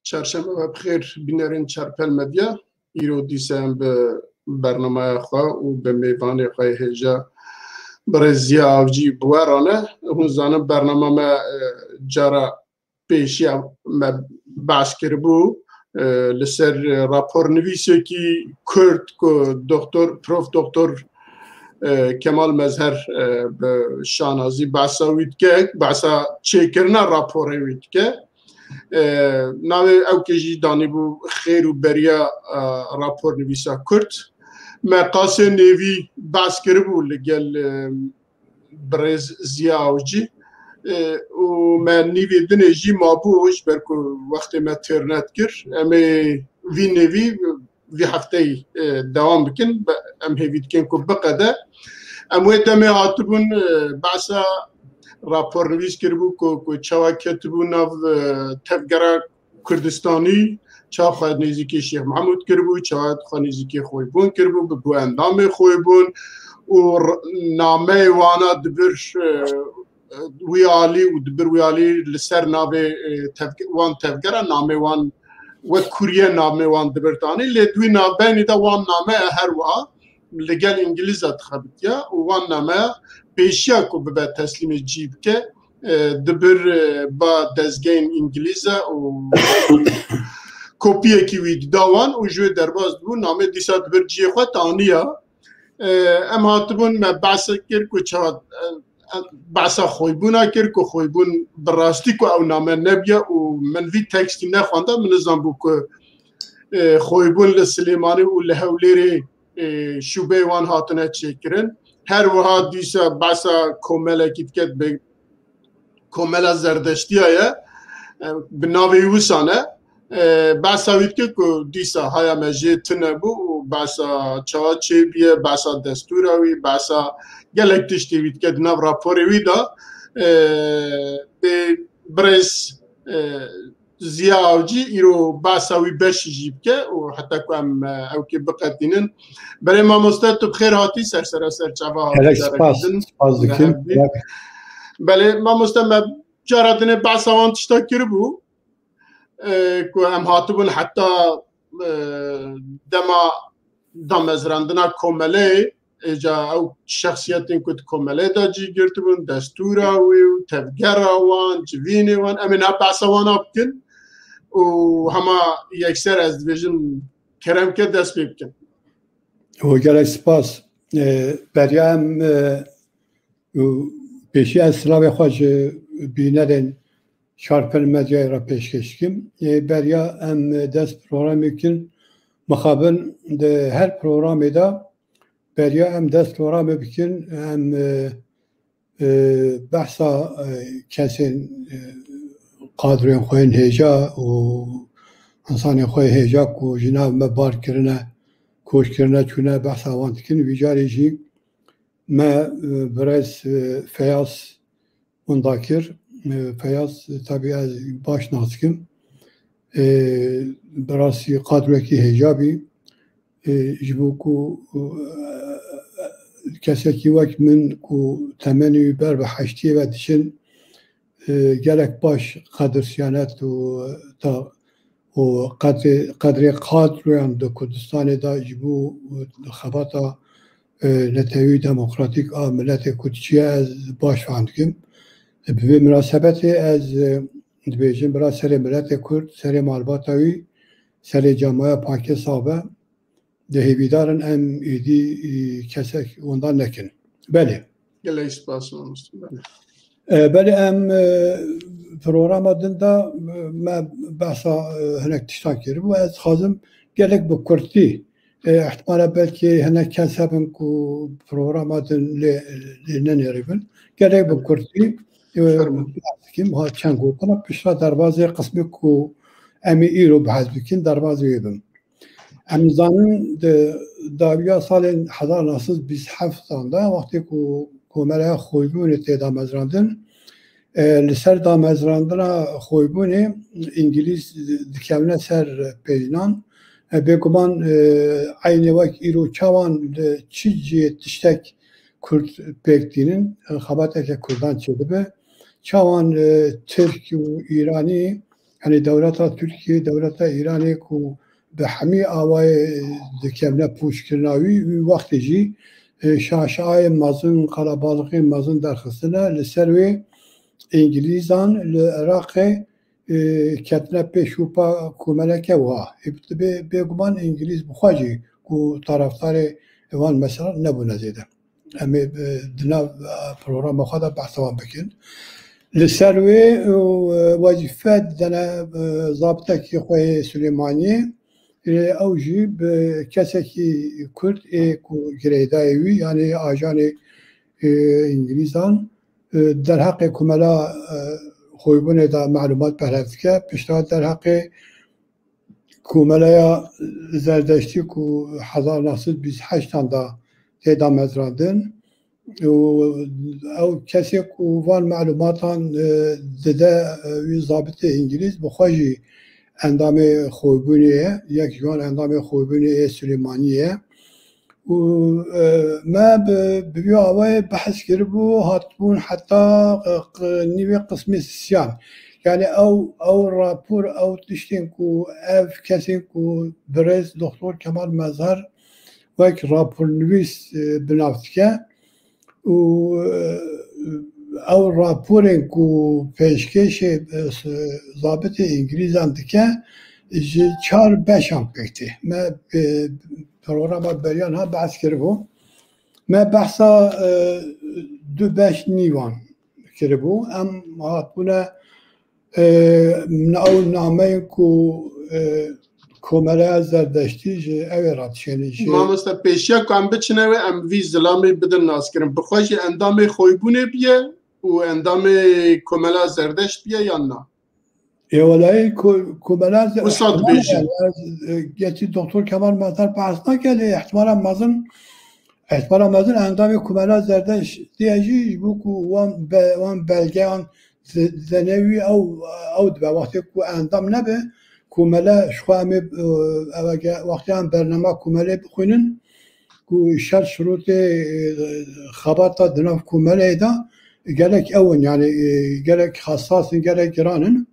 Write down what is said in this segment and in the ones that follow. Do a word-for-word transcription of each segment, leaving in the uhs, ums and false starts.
Çarşembe we bi xêr, bînerên Çarpel Medya. Îro dîsa em bi bernameya xwe û bi mêvanê xwe yê hêja birêz Ziya Avcî bi we re ne. Hûn zanin bernama me, e, cara pêşiya me behs kiribû, e, li ser rapornivîsekî Kurd ku Doktor, Prof Doktor, e, Kemal Mezher, e, bi şanazî behsa wî dike, behsa çêkirina raporê wî dike. E, navê ew kê jî danîbû Xêr û Beriya, e, Rapornivîsa Kurd. Me qasê nêvî behs kiribû li gel, e, birêz Ziya Avcî. E, û me nîvê dinê jî mabû, ji ber ku wextê me têr nedikir. Em ê vî nêvî vî hefteyî, e, dewam bikin. Be-, em hêvî dikin ku biqede. Em wê demê hatibûn, e, behsa rapornivîs kiribû ku, ku çawa ketibû nav, e, tevgera Kurdistanî, çawa xwe nêzîkî Şêx Mehmûd kiribû, çawa xwe nêzîkî Xoybûn kiribû, bibû endamê Xoybûn û r-, nameyê wana dibir, e, wî alî û dibir wî alî li ser navê, e, tevge-, wan tevgera namê wan wek kurye namê wan dibirtanî, lê di wî navbeynî de wan nameya her wiha li gel Îngilîza dixebitiya û wan nameya pêşiya ku bibe teslîmê cî bike, e, dibir, e, ba dezgehên Îngilîze û kopiyekî wî dida wan û ji wê derbas dibû, namê dîsa dibir cihê xwe taniya. E, em hatibûn me behse kir ku çawa, e, behsa Xoybûna kir ku Xoybûn bi rastî ku ew name nebiye û min vî tekstî nexwenda, min nizanbû ku, e, Xoybûn li Silêmanî û li Hewlêrê, e, şûbeyê wan hatine çêkirin. Her wiha dîsa behsa komelekî dike, bi komela Zerdeştiya ye. E, bi navê wisa ne. E, behsa wî dike ku dîsa haya me jê tune bû û behsa çawa çêbûye, behsa destûra wî, behsa gelek tiştê wî dike di nav raporê wî de. E, dê birêz, e, Ziya Avcî îro behsa wî beşî jî bike û heta ku em, e, ew kê biqetînin. Belê mamoste, tu bi xêr hatî ser sera ser çava hatî. Gelek spas, spas dikim. Belê mamoste, me cara dinê behsa wan tişta kiribû, e, ku em hatibûn heta, e, dema damezrandina komeleyê, êca ew şexsiyetên ku di komeleyê de cî girtibûn, destûra wî û tevgera wan, civînê wan, em ê niha behsa wana bikin û hema yekser ez dibêjim kerem ke dest pê bikin. Û gelek spas. E, beriya em, e, û pêşî ez silavê xwe ji bînerên Çarpel Medyayê re pêşkêş dikim. E, beriya em dest programê bikin, mixabin di her programê de beriya em dest programê bikin, em, e, e, behsa, e, kesên, e, kadroyên xwe yên hêja û insanên xwe hêja ku ji nav me bar kirine, koç kirine, çûne, behsa wan dikin. Vî carê jî me, e, birêz, e, Feyaz wenda kir. E, Feyaz, e, tabî ez baş nas dikim. E, bi rastî qadroyekî hêja bî. E, ji bo ku, e, kesekî wek min ku temenê wî ber bi heştiyê ve diçin, e, gelek baş qedir siyanet û ta û qedrê, qedrê qadroyan di Kurdistanê de ji bo xebata, e, netewî demokratîk a miletê Kurd çi ye, ez baş fehm dikim. Bi vê minasebetê ez, e, dibêjim, bila serê miletê Kurd, serê malbata wî, serê camaya Pakê sax be. Di hêvîdarin em êdî, e, kesek wenda nekin. Belê. Gelek spas mamoste. Belê. E, belê em, e, programa din de, e, me behsa, e, hinek tiştan kiribû. Ez dixwazim gelek bi kurtî, e, ihtimale belkî hinek kes hebin ku programa din lê, lê nenêrîbin. Gelek bi kurtî, e, Fermo. Behs dikim. Ha, çend gotina pişta derbazê qismê ku em ê îro behs bikin, derbazê wê bim. Em zanin di dawiya salên hezar neh sed bîst heft de, wextê ku Komeleya Xoybûnê tê damezrandin, e, li ser damezrandina Xoybûnê Îngilîz dikevine ser pêjnan. E, bêguman, e, eynê wek îro çawan li çi cihê tiştek Kurd pêk tînin, e, xebateke Kurdan çêdibe. Çawan, e, Tirk û Îranî Yanî dewleta Tirkiyê, dewleta Îranê ku bi hemî awayê dikevne pûçkirina wî, wî wextê jî, e, şaşayê mezin, qelebalixê mezin derxistine. Li ser wê Îngilîzan li Iraqê, e, ketine pêş û pa komeleke wiha. Ê, bê, bêguman Îngilîz bi xwe jî ku taraftarê wan mesela nebûne zêde. Em ê, e, di nav, e, programa xwe de behsa wan bikin. Li ser wê, e, wezîfe dene, e, zabitekî xwe yê Silêmaniyê, e, ew jî bi kesekî Kurd ê ku girêdayê wî, yanî ajanê, e, Îngilîzan, e, derheqê komela, e, xwebûnê de melûmat berhev dike. Piştre derheqê komeleya Zerdeştî ku hezar neh sed bîst heştan de tê damezrandin û ew kesê ku van melûmatan, e, dide, e, wî zabitê Îngilîz, bi xwe jî endamê xwebûnê ye, yek ji wan endamê xwebûnê yê Silêmaniyê ye. Û, e, me bi, bi vî awayê behs kiribû, hatibûn heta, e, q-, nîvê qismê sisiyan. Yanî ew, ew rapor, ew tiştên ku ev kesên ku birêz Doktor Kemal Mezher wek rapornivîs, e, bi nav dike û, e, ew raporên ku pêşkêşê, e, s-, zabitê Îngilîzan dike, ji çar beşan pêk tê. Me, e, programa beriya niha behs kiribû. Me behsa, e, du beş nîvan kiribû. Em hatbûne, e, ew nameyên ku, e, Komeleya Zerdeştî ji ew ê re dişêne jî. Mamoste, pêşiya ku em biçine wê, em vî zilamê bidin naskirin. Bi xwe jî endamê xwebûnê biye û endamê Komela Zerdeşt biye yan na? Ê, welayî ko-, Komela Ze-, Wisa ihtimal dibêjin. Yani, ez, e, geçî Doktor Kemal Mezher behs nake, lê ihtimala mezin, ihtimala mezin endamê Komela Zerdeştî ye jî, ji bo ku wan be-, wan belgeyan ze-, zenewî ew, ew dibe. Wextê ku endam nebe, komele ji xwe em ê, e, ev ege wextê em bernama komelê bixwînin, ku şert şirûtê, e, xebata di nav komeleyê de gelek ew in, yani, e, gelek hesas in, gelek giran in.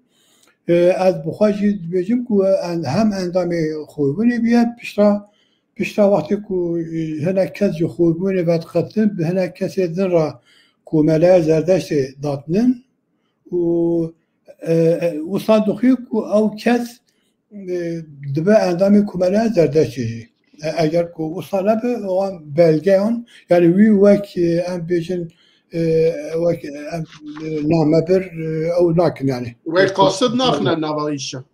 E, ez bi xwe jî dibêjim ku en-, hem endamê xwebûnê bûye, pişta, pişta wextê ku, e, hinek kes ji xwebûnê vediqetin, bi hinek kesê din re komeleya Zerdeştê datinin û, e, e, wisa dixwî ku ew kes, e, dibe endamê Komeleya Zerdeştê jî. E, eger ku wisa nebe, wan belgeyan, yani wî wek, e, em bêjin, e, wek em, e, namebir, e, ew nakin yani. Wek qasid naxine nava îşa.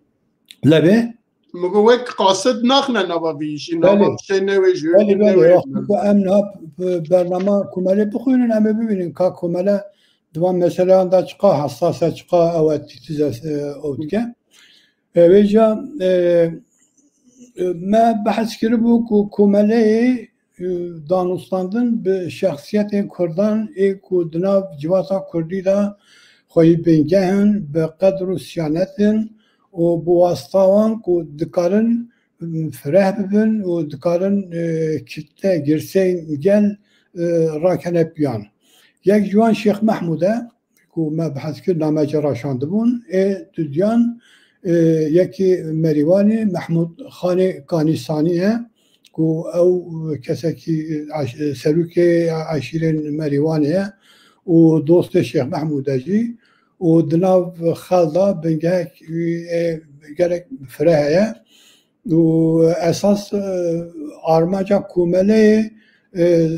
Lebe? Min got wek qasid naxine nava vî îşî, Belê. Nava çê newê ji Belê, wê belê. Newê. Wextê ku em niha b-, bernama Komelê bixwînin, em ê bibînin ka Komele di van meseleyan de çiqa hesas e, çiqa ew e tîtiz e, e, ew dike. E, vêca, e, e, me behs kiribû ku Komeleyê, e, danûstandin bi şexsiyetên Kurdan ê ku di nav civata Kurdî de xweyî bingeh in, bi qedr û siyanet in û bi wasta wan ku dikarin, m, fireh bibin û dikarin, e, kitle girseyên gel, e, rakene piyan. Yek ji wan Şêx Mehmûd e, ku me behs kir, name jê re şandibûn. Ê dudiyan, e, yekî Merîwanê Mehmûd Xanê Kanîsanî ye, ku ew kesekî eş-, serokê eşîrên Merîwanê ye û dostê Şêx Mehmûd e jî û di nav xel de bingehek wî ê gelek fireh heye. Û esas, e, armanca komeleyê, e,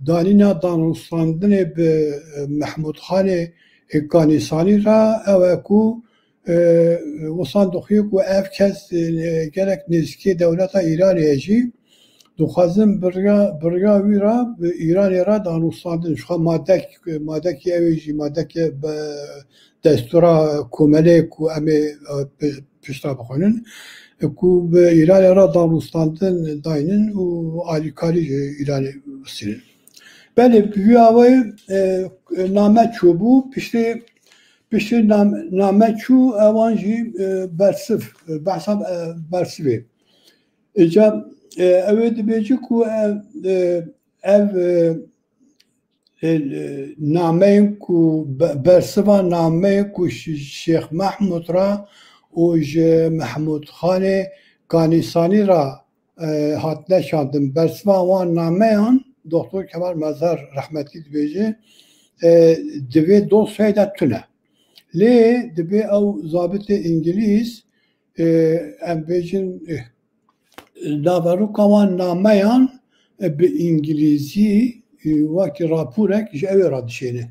danîna danûstandinê bi, e, Mehmûd Xanê, e, Kanîsanî re ew e ku, e, wisan dixwî ku ev kes, e, gelek nêzîkê dewleta Îranê ye jî, dixwazin bi riya, bi riya wî re bi Îranê re danûstandin. Ji xwe madek, madekî ew ê jî madeke be-, destûra komelê ku em ê, e, pi-, pişta bixwînin, e, ku bi Îranê re danûstandin daynin û alîkarî ji Îranê bistînin. Belê, bi vî awayî, e, name çûbû, piştê, piştê nam-, name çû, ewan jî, e, bersiv, e, behsa, e, bersivê. Îca, e, ew ê dibêje ku, e, e, ev, e, e, nameyên ku be-, bersiva nameyên ku Şi-, Şêx Mehmûd re û ji Mehmûd Xanê Kanîsanî re, e, hatine şandin. Bersiva wan nameyan, Doktor Kemal Mezher rehmetî dibêje, e, di vê dosyayê de tune. Lê dibê ew zabitê îngilîz, e, em bêjin, e, naveroka wan nameyan, e, bi îngilîzî, e, wekî raporek ji ewê re dişêne,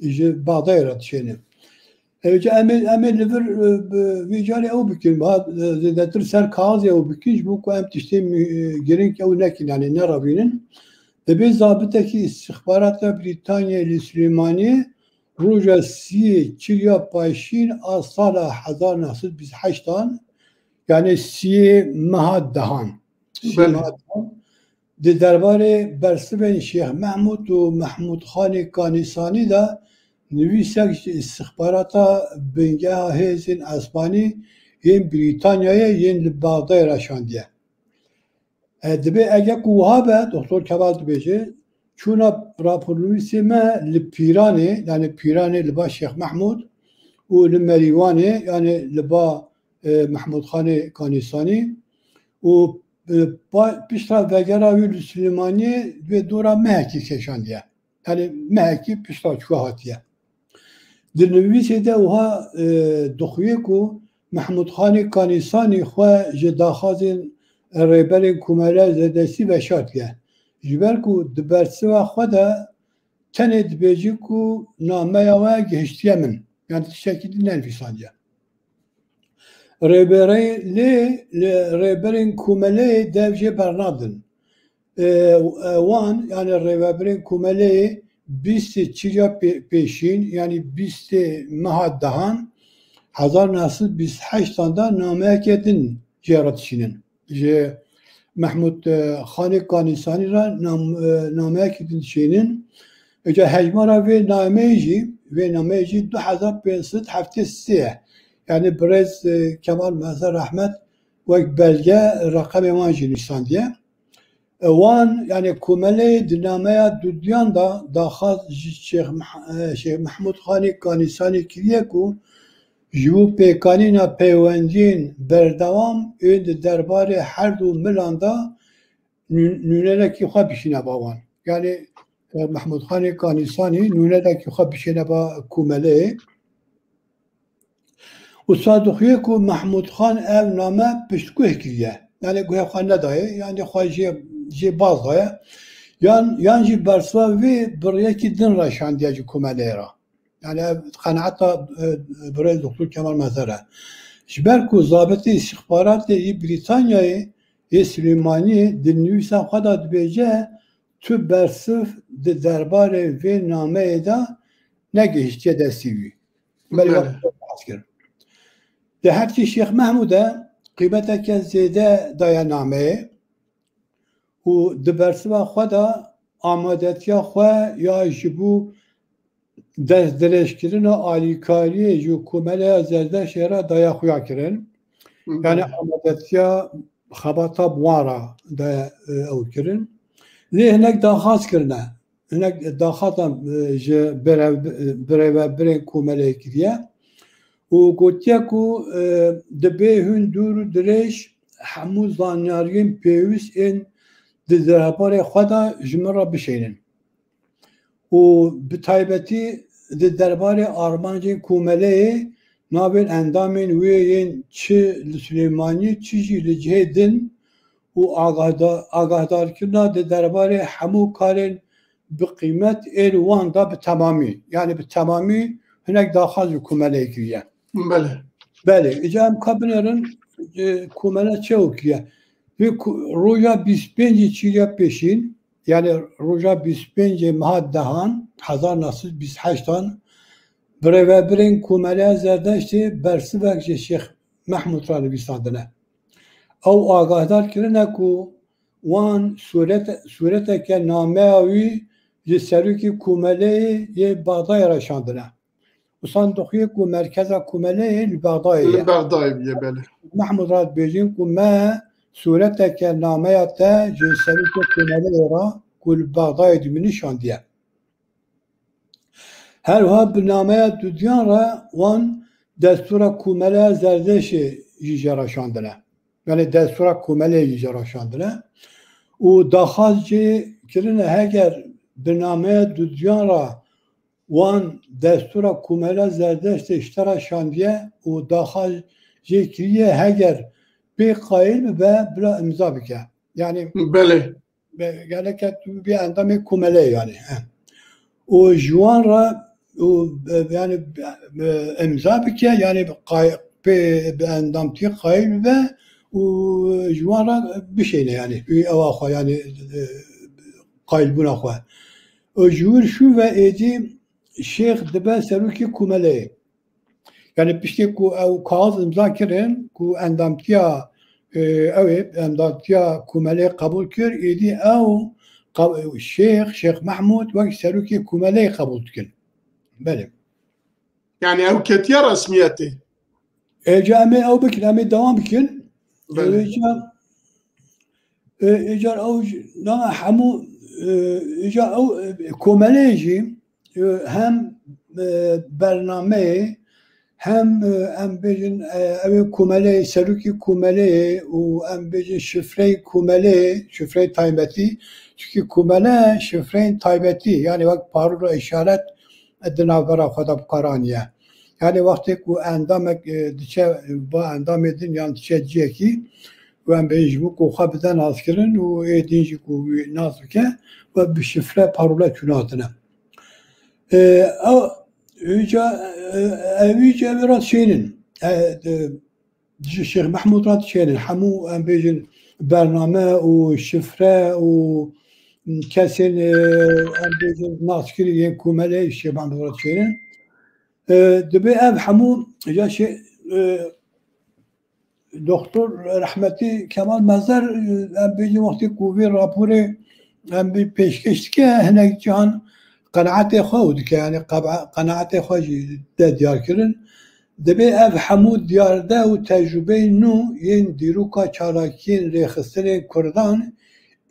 ji Bexdayê re dişêne. Ewca em ê, em ê li vir, e, bi vî carê ew bikin, ba, e, zêdetir ser kaxizê ew bikin, ji bo ku em tiştê mi-, e, girîng ew nekin, yanî nerevînin. Dibê zabitekî îstixbarata Brîtanyayê li Silêmaniyê roja siyê çilya paşîn a sala hezar neh sed bîst heştan, yanî siyê meha dehan, siyê Belê. meha dehan, di derbarê bersivên Şêx Mehmûd û Mehmûd Xanê Kanîsanî de nivîsek ji îstixbarata bingeha hêzên esmanî yên Brîtanyayê yên li Bexdayê re şandiye. E, dibê ege ku wiha be, Doktor Kemal dibêje, çûna rapornivîsê me li Pîranê, yanî Pîranê li ba Şêx Mehmûd û li Merîwanê, yanî li ba, e, Mehmûd Xanê Kanîsanî û, e, pa-, pişta vegera wî li Silêmaniyê wê dora mehekî kêşandiye. Yanî mehekî pişta çû hatiye. Di nivîsê de wiha, e, dixuye ku Mehmûd Xanê Kanîsanî xwe ji daxazên rêberên Komeleya Zerdestî veşartiye. Ji ber ku di bersiva xwe de tenê dibêje ku nameya we gihiştiye min. Yanî tiştekî din nenivîsandiye. Rêberê lê li rêberên Komeleyê dev jê bernadin. E, e, wan, yanî rêvebirên Komeleyê bîstê çilya pê-, pêşîn, yanî bîstê meha dehan, hezar neh sed bîst heştan de nameyeke din jê re dişînin. Ji Mehmûd, e, Xanê Kanîsanî re nam-, e, nameyekî din dişînin. Êca hejmara vê nameyê jî, vê nameyê jî du hezar pênc sed heftê sê ye. Yanî birêz, e, Kemal Mezher Rehmet wek belge reqemê wan jî nîşandiye. E, wan, yanî Komeleyê di nameya dudiyan de daxwaz ji Şêx Meh-, e, Şêx Mehmûd Xanê Kanîsanî kiriye ku ji bo pêkanîna peywendiyên berdewam ên di derbarê her du milan de nû-, nûnerekî xwe bişîne ba wan. Yanî, e, Mehmûd Xanê Kanîsanî nûnerekî xwe bişîne ba Komeleyê. Û sa dixuye ku Mehmûd Xan ev name piştguh kiriye. Yanî guhê xwe nedaye, yanî xwe jê, jê baz daye. Yan, yan jî bersiva vê bi rêyekî din re şandiye ji Komeleyê re. Yanî ev qenaeta, e, birêz Doktor Kemal Mezher e. Ji ber ku zabitê îstixbaratê yê Brîtanyayê yê Silêmaniyê di nivîsa xwe de dibêje, tu bersiv di derbarê vê nameyê de negihiştiye destî wî. Belê. Belê. Wek behs kir. Di heftê Şêx Mehmûd de qîmeteke zêde daye nameyê û di bersiva xwe de amadetiya xwe ya ji bo destdirêjkirina alîkariyê ji Komeleya Zerdeştê re daye xuya kirin. Hı hı. Yanî amadetiya xebata bi wan re daye, e, ew kirin. Lê hinek daxwaz kirine. Hinek daxwazan, e, ji birev-, birêvebirên Komeleyê kiriye û gotiye ku, e, dibê hûn dûr û dirêj hemû zanyariyên pêwîst ên di derbarê xwe de ji min re bişênin. Û bi taybetî di derbarê armancên Komeleyê navên endamên wê yên çi li Silêmaniyê çi jî li cihê din û agahda-, agahdarkirina di derbarê hemû karên bi qîmet ên wan de bi temamî, yanî bi temamî hinek daxwaz ji Komeleyê kiriye. Belê. Belê, îca em ka binêrin, e, Komele çawa kiriye? Vê ku-, roja bîst pêncê çîrya pêşîn, yanî roja bîst pêncê meha dehan, hezar neh sed bîst heştan, birêvebirên Komeleya Zerdeştê bersivek ji Şêx Mehmûd re nivîsandine. Ew agahdar kirine ku wan sûret-, sûreteke nameya wî ji serokê Komeleyê yê Bexdayê re şandine. Wisa dixuye ku merkeza Komeleyê li Bexdayê ye. Li Bexdayê bûye, belê. Mehmûd re dibêjin ku me sûreteke nameya te ji serokê Komeleyê re ku li Bexdayê dimîne şandiye. Her wiha bi nameya dudiyan re wan destûra Komeleya Zerdeştê jî jê re şandine. Yanî destûra Komeleyê jî jê re şandine. Û daxwaz jê kirine heger bi nameya dudiyan re wan destûra Komeleya Zerdeştê ji te re şandiye û daxwaz jê kiriye heger pê qayîl bibe bila imza bike. Yanî Belê. be-, gereke tu bibî endamê Komeleyê yanî. He. Û ji wan re û, e, yanî, e, imza bike, yanî qay-, pê bi endamtiyê qayîl bibe û ji wan re bişêne yanî. Wî ewa xwe yanî, e, qayîlbûna xwe. Û ji wir şû ve êdî Şêx dibe serokê Komeleyê. Yanî piştî ku ew kaxez imza kirin ku endamtiya, e, ew ê, endamtiya Komeleyê qebûl kir, êdî ew qa-, Şêx, Şêx Mehmûd wek serokê Komeleyê qebûl dikin. Belê. Yanî ew ketiye resmiyetê. Êca em ê ew bikin, em ê dewam bikin. Belê. Êca, e, êca ew j-, na hemû, e, êca ew, e, Komeleyê jî, e, hem, e, bernameyê, hem, e, em bêjin, e, ew ê Komeleyê, serokê Komeleyê û em bêjin şifreyê Komeleyê, şifreyê taybetî, çunkî Komele şifreyên taybetî, yanî wek parola îşaret, e, di navbera xwe de bi kar aniye. Yanî wextê ku endamek, e, diçe ba endamê din yan diçe ciyekî, û em bêjin ji bo ku xwe bide naskirin û ê din jî ku wî nas bike, we bi şifre parola çûnatine. E, ew, îca, e, ew îca ev re şênin. E, e, ji Şêx Mehmûd re dişênin. Hemû em bêjin bername û şifre û kesên, e, em bêjin naskirî yên Komeleyê Şêx Mehmûd re dişênin. E, dibê ev hemû ya şê-, e, Doktor rehmetî Kemal Mezer, e, em bêjin wextê ku vê raporê em bê pêşkêş dike, hinek cihan qenaetê xwe û dike, yanî qeba-, qenaetê xwe jî de diyar kirin. Dibê ev hemû diyarde û tecrûbeyên nû yên dîroka çalakiyên rêxistinên Kurdan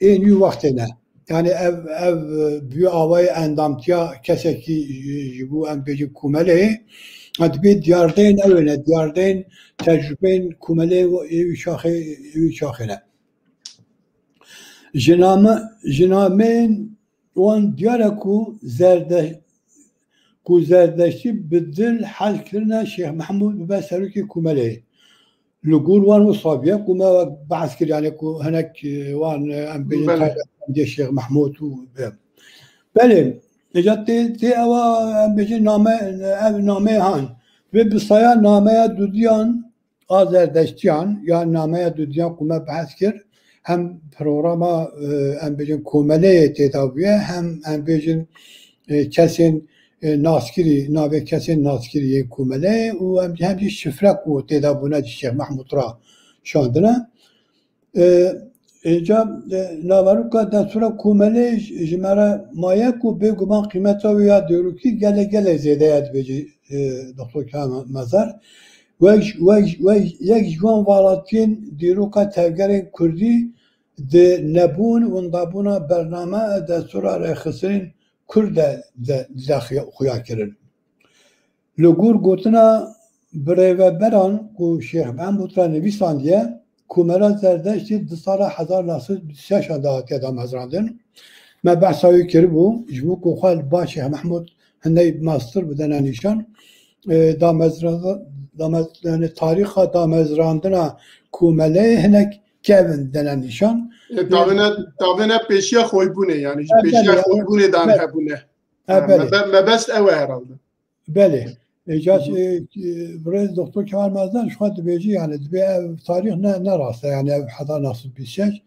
ên wî wextê ne. Yanî ev, ev, e, bi wî awayê endamtiya kesekî ji, ji bo em bêjin Komeleyê, e, dibê diyardeyên ew ê ne, diyardeyên tecrûbeyên Komeleyê ê wî çaxê, ê wî çaxê ne. Ji name-, ji nameyên wan diyar e ku Zerde-, ku Zerdeştî bi dil hez kirine Şêx Mehmûd bibe serokê Komeleyê. Li gor wan wisa bûye ku me wek behs kir, yanî ku hinek, e, wan, e, em bêjin Belê. taybetmendiyê Şêx Mehmûd û be. Belê, êca tê, tê ewa em bêjin name, ev nameyê han. Vê bi saya nameya dudiyan a Zerdeştiyan ya nameya dudiyan ku me behs kir, hem programa, e, em bêjin Komeleyê tê de bûye, hem em bêjin, e, kesên, e, naskirî, navê kesên naskirî yên Komeleyê û em, hem jî şifre ku tê de bûne jî Şêx Mehmûd re şandine. E, êca, e, naveroka destûra Komeleyê ji, ji me re maye ku bêguman qîmeta wê ya dîrokî gelek, gelek zêde ye, dibêje, e, Doktor Kemal Mezer. Wek, wek, wek yek ji wan valatiyên dîroka tevgerên kurdî di nebûn, windabûna bername û destûra rêxistinên kurd de, de, de xuya, xuya kirin. Li gor gotina birêveberan ku Şêx Mehmûd re nivîsandiye, Komela Zerdeştî di sala hezar neh sed bîst şeş de hatiye damezrandin. Me behsa wî kiribû, ji bo ku xwe li ba Şêx Mehmûd hinek mastir bidene nîşan, e, damezra-, damez-, yanî tarîxa damezrandina Komeleyê hinek kevin dene nîşan. E, tavêne, tavêne pêşiya xoybûnê, yanî ji E, pêşiya belê, xoybûnê dan belê. hebûne. E, Ha, belê. mebe-, mebest ew e herhalde. Belê. Êca, Hı hı. e, e, birêz Doktor Kemal Mezer ji xwe dibêjî, yanî dibê ev tarîx ne, ne rast e, yanî ev hezar neh sed bîst şeş.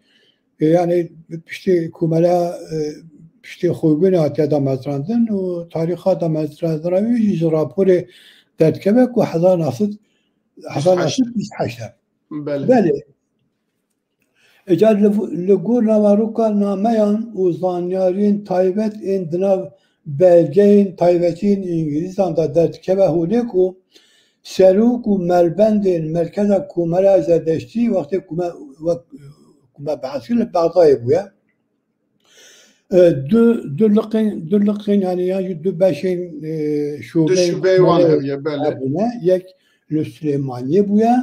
E, yanî piştî Komele, e, piştî xoybûnê hatiye damezrandin û tarîxa damezrandina wî jî ji raporê derdikeve ku hezar neh sed, hezar neh sed bîst heşt e. Belê. Belê. Îcar li, li gor naveroka nameyan û zanyariyên taybet ên di nav belgeyên taybetî yên Îngilîzan de derdikeve holê ku serok û melbendên merkeza Komeleya Zerdeştî wextê ku me, wek, ku me behs kir li Bexdayê bûye. E, du, du liqên, du liqên, yanî, yan jî du beşên, e, Du şûbeyên şûbeyê wan Komeleyê hebûye, belê. hebûne. Yek li Silêmaniyê bûye.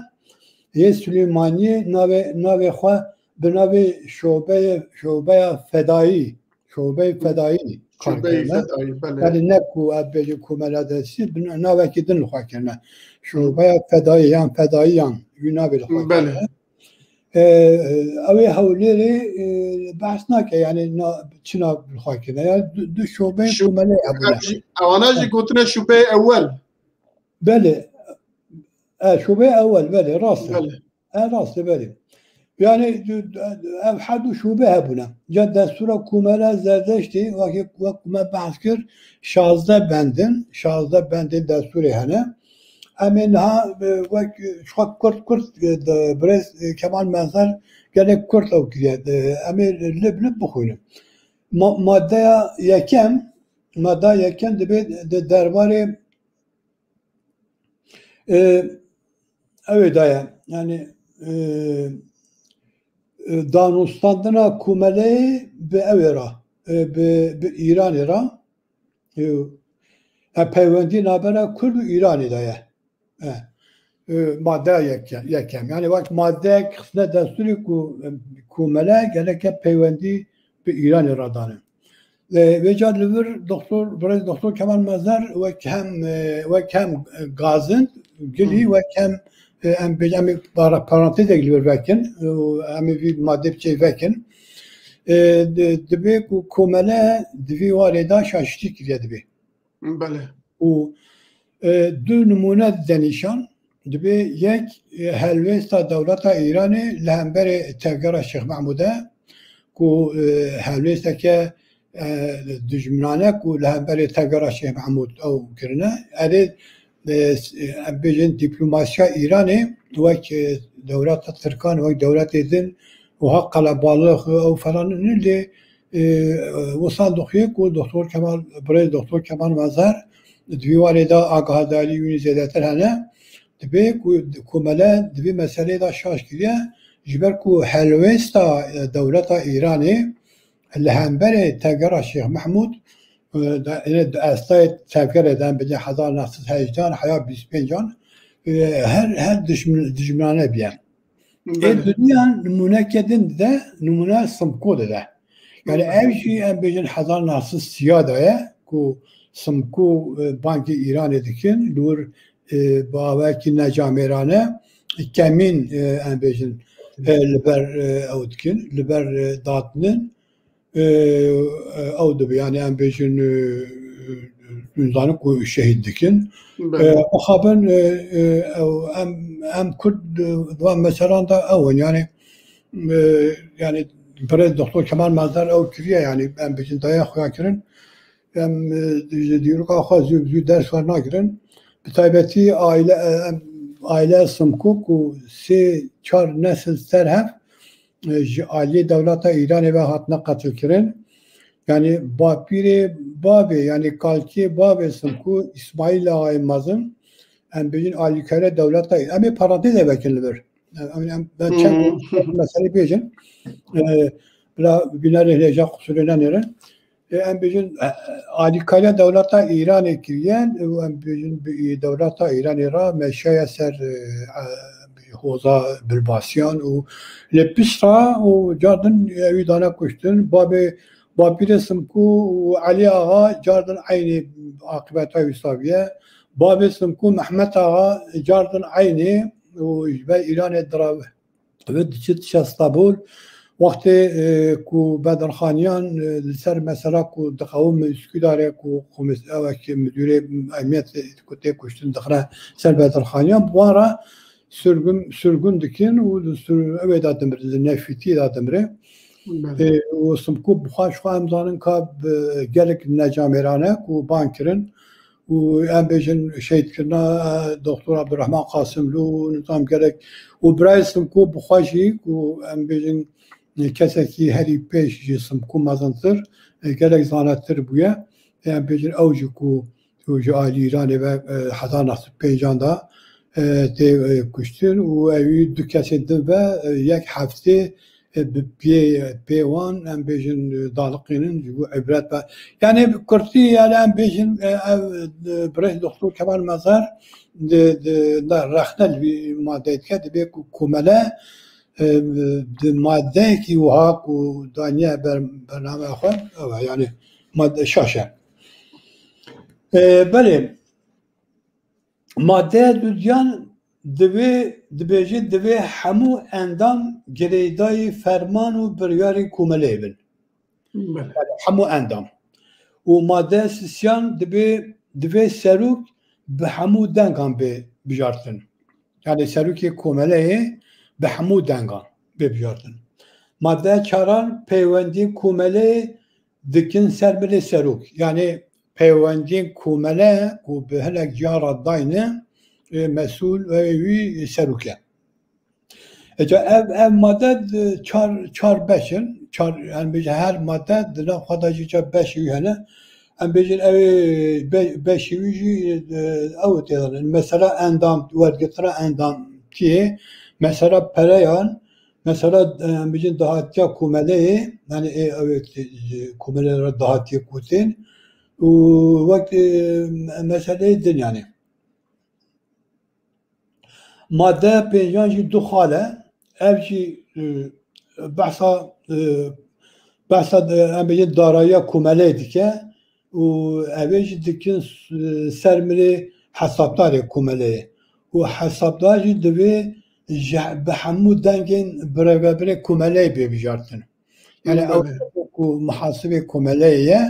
Yê Silêmaniyê navê, navê xwe bi navê şobeyê, şobeya fedayî, şobeyê fedayî kar Şubeyê kirine. Fedayî, belê. Yani ne ku ev bêje komela destî, bi navekî din li xwe kirine. Şobeya fedayî yan fedayiyan wî navê li xwe Belê. kirine. E, ew ê Hewlêrê, e, behs nake, yani na, çi nav li xwe kirine. Ya du, du şobeyê Şu- komelê hebûne. Ewana jî gotine şubeyê ewel. Belê. E, şubeyê ewel, belê, rast e. Belê. E, rast e, belê. Yani, ev her du şube hebûne. Ca destûra komela Zerdeştê, wekî, wek me behs kir, şazdeh bendin, şazdeh bendên destûrê hene. Em ê niha, e, wek, e, ji xwe kurt kurt, e, de, birêz, e, Kemal Mezer gelek kurt ew kiriye. E, em ê lib lib bixwînin. Ma-, maddeya yekem, maddeya yekem dibê di derbarê, e, ew ê daye. Yani, e, e, danûstandina komeleyê bi ew ê re, e, bi, bi Îranê re, e, e, peywendî navbera Kurd û Îranê de ye. E, e, maddeya yek-, yekem. Yani wek maddeyek xistine destûrê ku, e, komele gereke peywendî bi Îranê re dane. E, vêca li vir doktor, birêz doktor Kemal Mezer wek hem, e, wek hem gazind, gilî, Hı. wek hem, e, em bêjin, em ê para-, parantezek li vir vekin, e, û em ê vî madde biçê vekin. E, di-, dibê ku komele di vî warê de şaştî kiriye dibê. Belê. Û, e, du nimûne dide nîşan. Dibê yek, e, helwêsta dewleta Îranê li hemberê tevgera Şêx Mehmûd e, ku, e, helwêsteke, e, dijminane ku li hemberê tevgera Şêx Mehmûd ew kirine. Erê, e, s-, e, em bêjin diplomasiya Îranê wek, e, dewleta Tirkan, wek dewletê din wiha qelebalix ew falan lê, e, e, wisan dixuye ku Doktor Kemal, birêz Doktor Kemal Mezer di vî warê de agahdariya wî zêdetir hene. Dibê ku komele di vî meseleyê de şaş kiriye, ji ber ku helwêsta, e, dewleta Îranê li hemberê tevgera Şêx Mehmûd, e, de, ene di estayê tevgerê de em bêjin hezar neh sed hejdehan heya bîst pêncan, e, her, her dijmin-, dijminane biye. Ê Belê. duniya nimûneke din dide, nimûne Simko dide. Yani Belê. ev jî em bêjin hezar neh sed sîya de ye ku Simko, e, bangê Îranê dikin, li wir, e, bi awayekî necamêrane kemîn, e, em bêjin, e, li ber, e, ew dikin, li ber, e, datinin, e, e, ew dibe, yani em bêjin, e, e, zanin ku şehîd dikin. Belê. E, mixabin, e, e, ew, em, em Kurd, e, di van meselan de ew in, yani, e, yani birêz Doktor Kemal Mezer ew kiriye, yani em bêjin daye xuya kirin. Em, e, ji dîroka xwe zû, zû ders wernagirin. Bi taybetî aile, e, em, aile Simko ku sê çar nesil ser hev, e, ji aliyê dewleta Îranê ve hatine qetilkirin. Yani bapîrê bavê, yani kalkê bavê Simko, Îsmaîl Axayê Mezin, em bêjin alîkare dewleta Î-, em ê parantezê vekin li vir. Em, em, ben çend Hmm. meselê bêjin. E, bila bînerê hêja qusûrê nenêrin. E, em bêjin, e, alîkariya dewleta Îranê kiriye û em bêjin bi, e, dewleta Îranê re meşiyaye ser, e, e, hoza Bilbasiyan û lê pişt re û cardin, e, wî dane kuştin. Babê, bapîrê Simkû û Elî Axa cardin eynî aqibeta wî saviye. Babê Simkû Mehmet Axa cardin eynî û ji ber Îranê dirav-, Ev diçe, diçe Stenbol. Wextê, e, ku Bedirxaniyan, e, li ser mesela ku diqewim Üsküdarê ku komis-, ew ki müdürê emniyet ku tê kuştin dixine ser Bedirxaniyan, bi wan re sürgün, sürgün dikin û li sür-, ew ê de dimre, li Nefîtî de dimre. Belê. E, û Simko bi xwe, ji xwe em zanin ka bi gelek necamêrane ku ban kirin, û em bêjin şehîdkirina, e, Doktor Abdurrahman Qasimlû, nizam gelek û birayê Simko bi xwe jî ku em bêjin, e, kesekî herî pêş ji Simko mezintir, e, gelek zanettir bûye. Em bêjin ew jî ku, ku ji alî Îranê ve, e, hezar neh sed pêncan de, e, tê, e, kuştin û ewî du kesên din ve, e, yek heftê e, bi pê, pê wan, em bêjin, e, daliqînin ji bo ibret ve. Yani bi kurtî, yani em bêjin, e, ev, e, birêz Doktor Kemal Mezer di, di, da rexne li vî madeyê dike, dibê ku komele, e, di madeyekî wiha ku daniye ber, bername xwe, ew e, yani mad-, şaş e. E, belê, madeya dudiyan divê, dibêje divê hemû endam girêdayî ferman û biryarên komeleyê bin. Belê. Yani hemû endam. Û madeya sisiyan dibê, divê serok bi hemû dengan bê bijartin. Yani serokê komeleyê bi hemû dengan bê bijartin. Madeya çaran peywendiyên komeleyê dikin ser milê serok. Yani peywendiyên komele ku bi hinek ciya re dayne, e, mesûl wê wî serok e. Eca ev, ev made di çar, çar beş in. Çar, yani bêje her made di nav xwe de jî çar beşê wî hene. Em bêjin ew ê be-, beşê wî jî, e, ew tê de ne. Mesela endam, wergirtina endamtiyê, mesela pereyan, mesela, e, em bêjin dahatiya komeleyê, yani ê ew ê, e, komeleyê re dahatiyê gotin. Û wek, e, meseleyê din yani. Madeya pêncan jî du xal e. Ev jî, e, behsa, e, behsa, e, em bêjin darayiya komeleyê dike û ev ê jî dikin s-, ser milê hesabdarê komeleyê. Û hesabdar jî divê ji, bi hemû dengên birêvebirê komeleyê bê bijartin. Yani ew Belê. ku muhasibê komeleyê ye,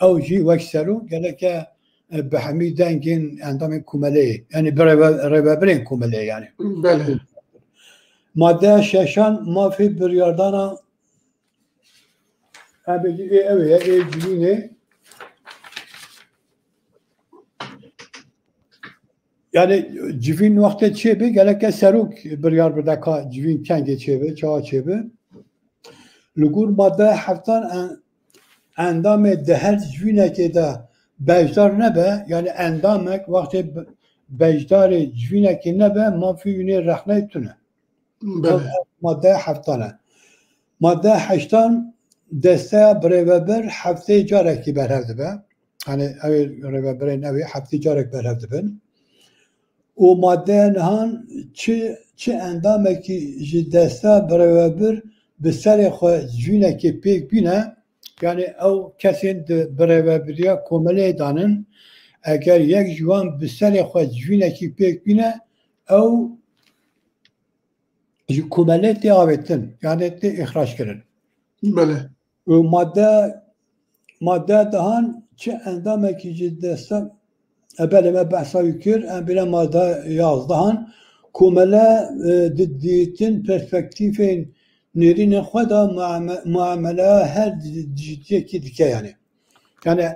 ew jî wek serok gereke, e, bi hemî dengên endamên komeleyê, yani bi rêve-, rêvebirên komeleyê yani. Belê. Madeya şeşan mafê biryardana, em bêjin ê ew ê, ê civînê. Yani civîn wextê çêbe, gereke serok biryar bide ka civîn kengê çêbe, çawa çêbe. Li gor madeya heftan en-, endamê di her civînekê de beşdar nebe, yani endamek wextê be-, beşdarê civînekê nebe, mafê wî nê rexneyê tune. Belê. Ev madeya heftan e. Madeya heştan desteya birêvebir hefteyê carekî berhev dibe. Hani ew ê rêvebirên ew ê heftê carek berhev dibin. Û madeya nihan çi, çi endamekî ji desteya birêvebir bi serê xwe civînekê pêk bîne, yani ew kesên di birêvebiriya komeleyê danin, eger yek ji wan bi serê xwe civînekî pêk bîne, ew ji komelê tê avêtin, yani tê îxrac kirin. Belê. Û madde, madde dehan çi endamekî ji desta, e, belê me behsa wî kir, em bîne madde yazdehan, komele, e, di dîtin perspektîfên nêrînê xwe de muame-, muameleya her di-, dijitiyekî dike yani. Yani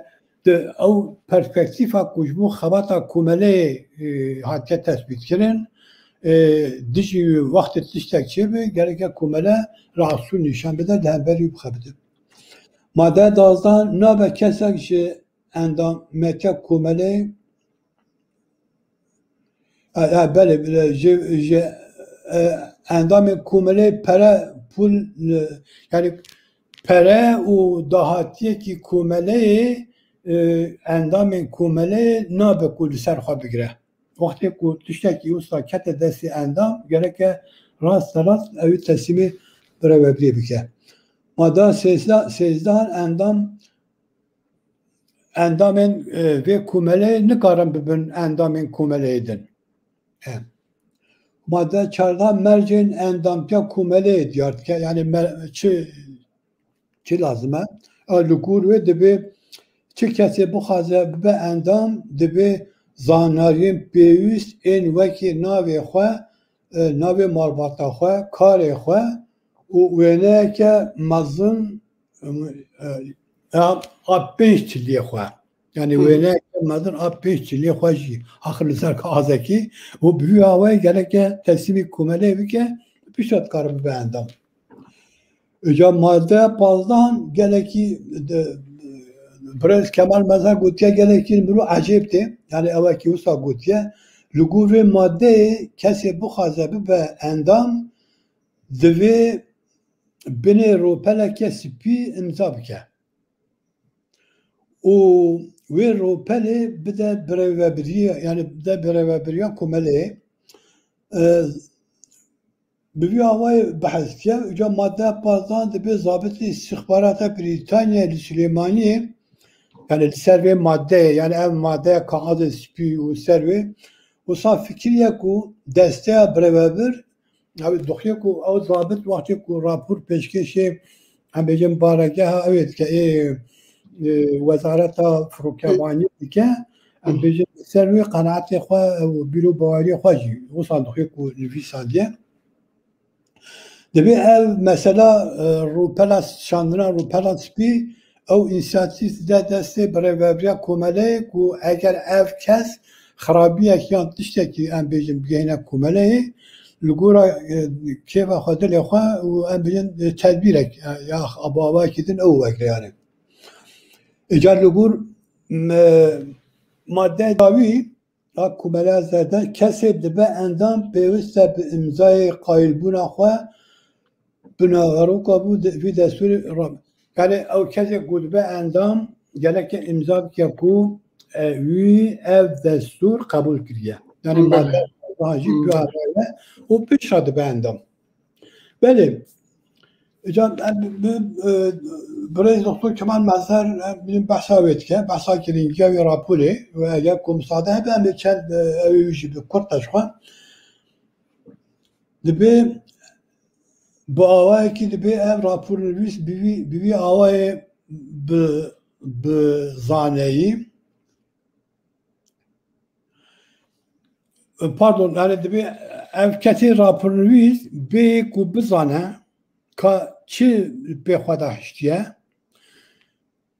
di ew perspektîfa ku ji bo xebata komeleyê, e, hatiye tespîtkirin, e, dijî wextê tiştek çêbe, gereke komele rahatsû nîşan bide, li hemberî wî bixebite. Made dazdan nabe kesek ji endametiya komeleyê E, e, belê, belê, ji, ji, e, endamên komeleyê pere, pul, e, yani pere û dahatiyekî komeleyê, e, endamên komeleyê nabe ku li ser xwe bigire. Wextê ku tiştekî wisa kete destê endam, gereke rast rast ew ê teslîmê birêvebirê bike. Mada sêzda-, sêzdehan endam endamên, e, vê komeleyê nikarin bibin endamên komeleyê din. E, Madde çardeh mercên endamtiya komeleyê diyar dike. Yani me-, çi, çi lazim e? E, li gor wê dibê çi kesê bixwaze bibe endam, dibê zanariyên pêwîst ên wekî navê xwe, e, navê malbata xwe, karê xwe û wêneyeke mezin, e, e, a, a pênc çiliyê xwe. Yani Hı. wêneyeke mezin a pênc çiliyê xwe jî axir li ser kaxezekî û bi vî awayî gereke teslîmî komeleyê bike, pişta dikare bibe endam. Îca madde pazdehan gelekî de, Birêz Kemal Mezar gotiye gelekî li mirov ecêb tê. Yani ewekî wisa gotiye. Li gor vê maddeyê kesê bixwaze bibe endam, divê binê rûpeleke spî îmza bike. û wê rûpelê bide birêvebiriyê, yani bide birêvebiriya komeleyê. E, bi vî awayê behs dikiye. Uca maddeya pazdan dibê zabitê îstixbarata Brîtanyayê li Silêmaniyê, yani li ser vê maddeyê, yani ev maddeya kaxizê spî û ser wê, wisa fikiriye ku desteya birêvebir, ew doxê ku ew zabit wextê ku rapor pêşkêşê, em bêjin, baregeha ew ê dike, ê, ê, wezareta firokevaniyê dike, em bêjin, ser wê qenaetê xwe û bîr û baweriyê xwe jî wisa doxê ku nivîsandiye. Dibê ev mesela, e, rûpela şandina rûpela spî, ew însiyatîf de destê birêvebiriya komeleyê ku eger ev kes xirabiyek yan tiştekî, em bêjin, bigihîne komeleyê, li gora, e, kêfa xwe, dilê xwe û, em bêjin, e, tedbîrek, e, ya aba-, avayekî din ew wegre yani. Îcar li gor, m-, madde dawî a Komeleya Zerde, kesê dibe endam pêwist e bi îmzayê qayilbûna xwe bi naveroka bû de-, vî destûrê ra-, yani ew kesê ku dibe endam gereke îmza bike ku, e, wî ev destûr qebûl kiriye. Yani Belê. Madde daha jî Hmm. guhar û pişta dibe endam. Belê. Can, em, bi, e, birêz Doktor Kemal Mezer, em, bizim behsa wê dike, behsa girîngiya wê raporê, û eger ku misade hebe, em ê çend, e, ew ê wî jî bi kurt teşxwe. Dibê bi awayekî dibê ev rapornivîs bi vî, bi vî awayê bi, bi zaneyî, pardon, yani dibê ev kesê rapornivîs bê ku bizane ka çi pê xwe de hiştiye,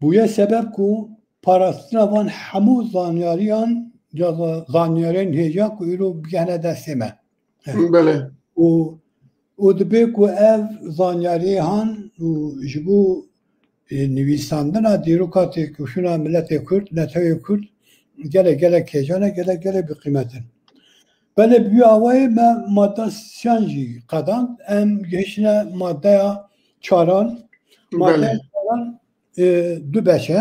bûye sebeb ku parastina van hemû zanyariyan ya za-, zanyariyên hêja ku îro bigihne destê me. Belê. Û, û dibê ku ev zanyariyê han û ji bo, e, nivîsandina dîroka têkoşîna miletê Kurd, netewê Kurd gelek, gelek hêjan e, gelek, gelek bi qîmet in. Belê, bi wî awayê me madda siyan jî qedand. Em gihiştine maddeya çaran. Maddeya Belê. çaran, e, du beş e.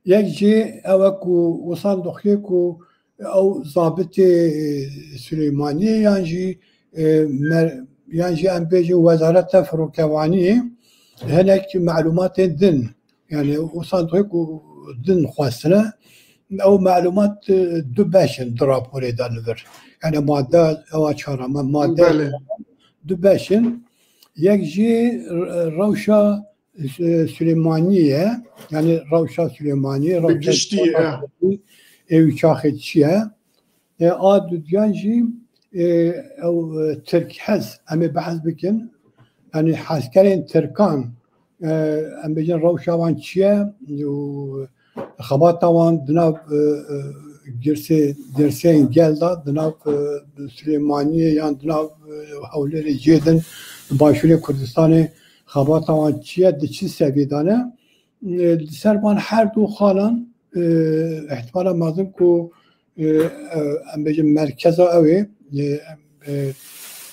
Yek jî ew e ku wisa doxê ku ew zabitê, e, Silêmaniyê yan jî, e, mer-, yan jî em bêjin Wezareta Firokevaniyê hinek melûmatên din, yani wisa doxê ku din xwestine, ew melûmat, e, du beş in di raporê de li vir. Yani madde ewa çar e, ma-, madde Belê. du beş in. Yek jî re-, rewşa Sü-, Silêmaniyê ye, yani rewşa Silêmaniyê, Bi rewşa giştî, ya. Ê wî çaxê çi ye? E, a dudiyan jî, e, ew, e, Tirk hez, em ê behs bikin. Yani hezkerên Tirkan, e, em bêjin rewşa wan çi ye? Û xebata wan di nav, e, e, girsê, girseyên gel de, di nav, e, Silêmaniyê yan di nav, e, Hewlêrê cihê din, di Başûrê Kurdistanê xebata wan çi ye, di çi seviyê de ne? E, li ser van her du xalan, e, ihtimala mezin ku, e, e, em bêjin merkeza ew ê, e, e,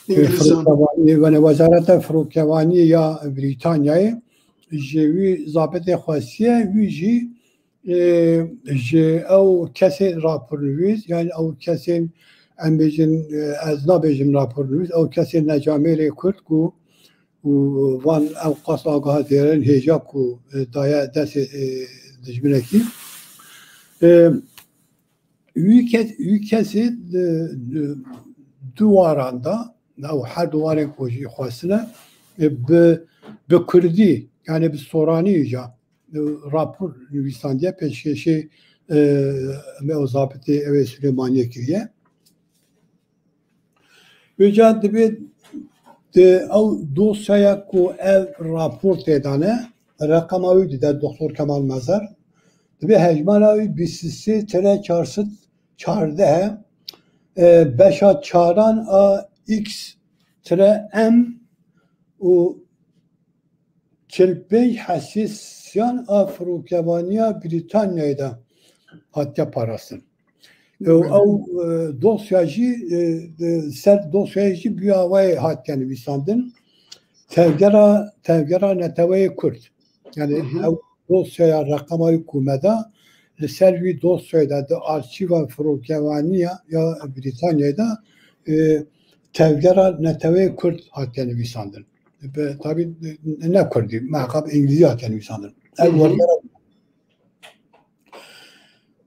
Îngilîzan. Firokevaniyê, yani Wezareta Firokevaniyê ya Brîtanyayê ji wî zabitê xwestiye, wî jî, e, ji ew kesên rapornivîs, yani ew kesên, em bêjin, e, ez nabêjim rapornivîs, ew kesên necamêrê Kurd ku û van ew qas agaha dêrin hêja ku, e, daye destê, e, dijminekî. E, wî kes-, wî kesê di, di, du waran de, ew her du warên ku jî xwestine, e, bi, bi kurdî, yani bi soranî îca, e, rapor nivîsandiye, pêşkêşê, e, me o zabitê ew ê Silêmaniyê kiriye. Vêca dibê di ew dosyaya ku ev rapor tê de ne, reqema wî dide Doktor Kemal Mezer. Dibê hejmara wî bîst û sê tire çar sed çardeh e, e, beşa çaran a X tire M û çil pênc hesê siyan a firokevaniya Brîtanyayê de hatiye parastin. Ew, ew, e, dosya jî, e, e, ser dosyayê jî bi awayê hatiye nivîsandin. Tevgera, tevgera neteweyê Kurd. Yani Hı hı. ew dosyaya reqema wî ku me da, li ser wî dosyayê de di arşîva firokevanî ya, ya Brîtanyayê de, e, tevgera neteweyê Kurd hatiye nivîsandin. Bi, tabî ne Kurdî, meqab Îngilîzî hatiye nivîsandin. Ev Hı hı. wergera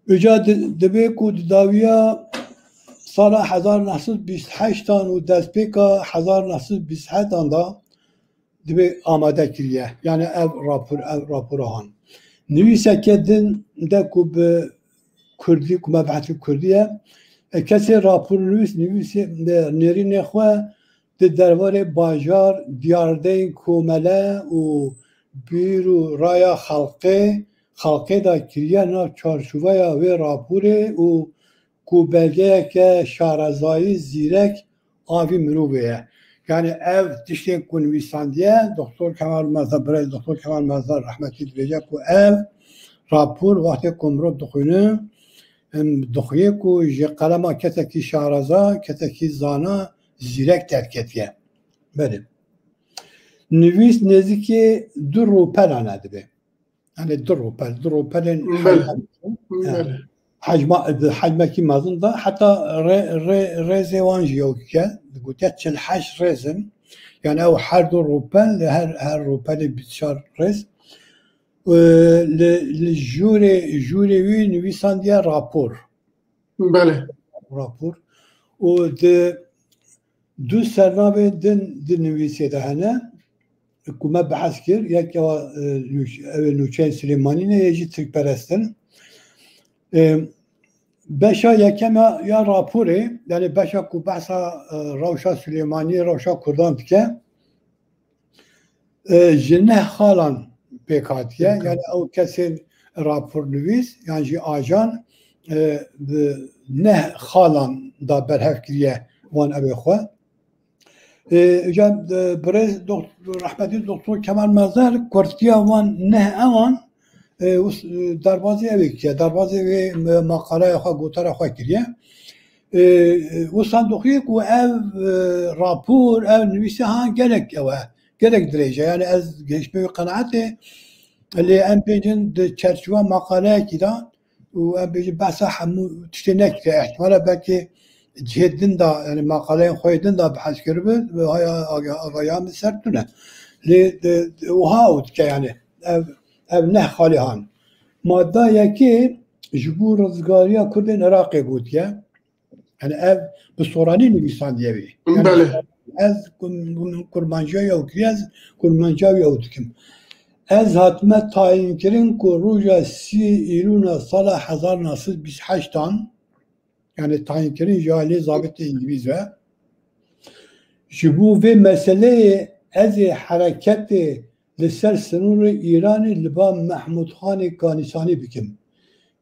Uca di-, dibê ku di dawiya sala hezar neh sed bîst heştan û destpêka hezar neh sed bîst hetan de dibê amade kiriye. Yani ev rapor, ev rapora han. Nivîseke din de ku bi Kurdî, ku me behsê Kurdî ye, e, kesê rapornivîs nivîsê, e, nêrînê xwe di derbarê bajar, diyardeyên komele û bîr û raya xelqê, xelqê de kiriye nav çarçoveya wê raporê û ku belgeyeke şarezayî zîrek a vî mirovê ye. Yani ev tiştên ku nivîsandiye, Doktor Kemal Mezhar, birêz Doktor Kemal Mezhar rehmetî dibêje ku ev rapor wextê ku mirov dixwîne, em, dixuye ku ji qelema kesekî şareza, kesekî zana, zîrek derketiye. Belê. Nivîs nêzîkî du rûpelan e dibe. Yani du rûpel, du rûpelên Belê. hecma, Belê. hecma, di hecmekî mezin de heta rê-, rê-, rêzê wan jî yewk e. Digotiye çil heşt rêz in. Yani ew her du rûpel, her, her rûpelê bîst çar rêz. Ee, li, li jûrê, jûrê wî nivîsandiye rapor. Belê. Rapor. Û di du sernavê din di nivîsê de hene, ku me behs kir, yek ewa, e, nûç-, ew ê nûçeyên Silêmanî ne, yê jî Tirkperest in. E, beşa yekem ya, ya raporê, yani beşa ku behsa, e, rewşa Silêmaniyê, rewşa Kurdan dike, e, ji neh xalan pêk hatiye. Pêk hat. Yani ew kesên rapornivîs yan jî ajan, e, bi neh xalan da berhev kiriye wan evê xwe. E, îca, e, birêz dokt-, rehmetî Doktor Kemal Mezhar kurtiya wan neh ewan, e, us-, e, derbazî evê kiriye. Derbazî vê, e, maqaleya xwe, gotara xwe kiriye. E, e, wisa dixuye ku ev, e, rapor, ev nivîse ha gelek ew e, gelek dirêj e. Yani ez gehiştime wî qenaetê, lê em bêjin di çerçiva maqaleyekî de û em bêjin behsa hemû tiştê nekiriye. Ehtimala belkî cihê din de, yani maqaleyên xwe yê din de behs kiribe, bi haya aga-, agaya min ser tune. Lê di, di, wiha ew dike yani. Ev, ev neh xalê han. Madda yekê ji bo rizgariya Kurdên Iraqê gotiye. Yani ev bi soranî nivîsandiye wî. Yani Belê. ez kun-, kun-, kurmanciya wî ew kiriye, ez kurmanciya wî ew dikim. Ez hatime tayînkirin ku roja sî Îlûna sala hezar neh sed bîst heştan, yani tayînkirin ji alî zabitê Îngilîz ve, ji bo vê meseleyê ez ê hereketê li ser sinûrê Îranê li ba Mehmûd Xanê Kanîsanî bikim.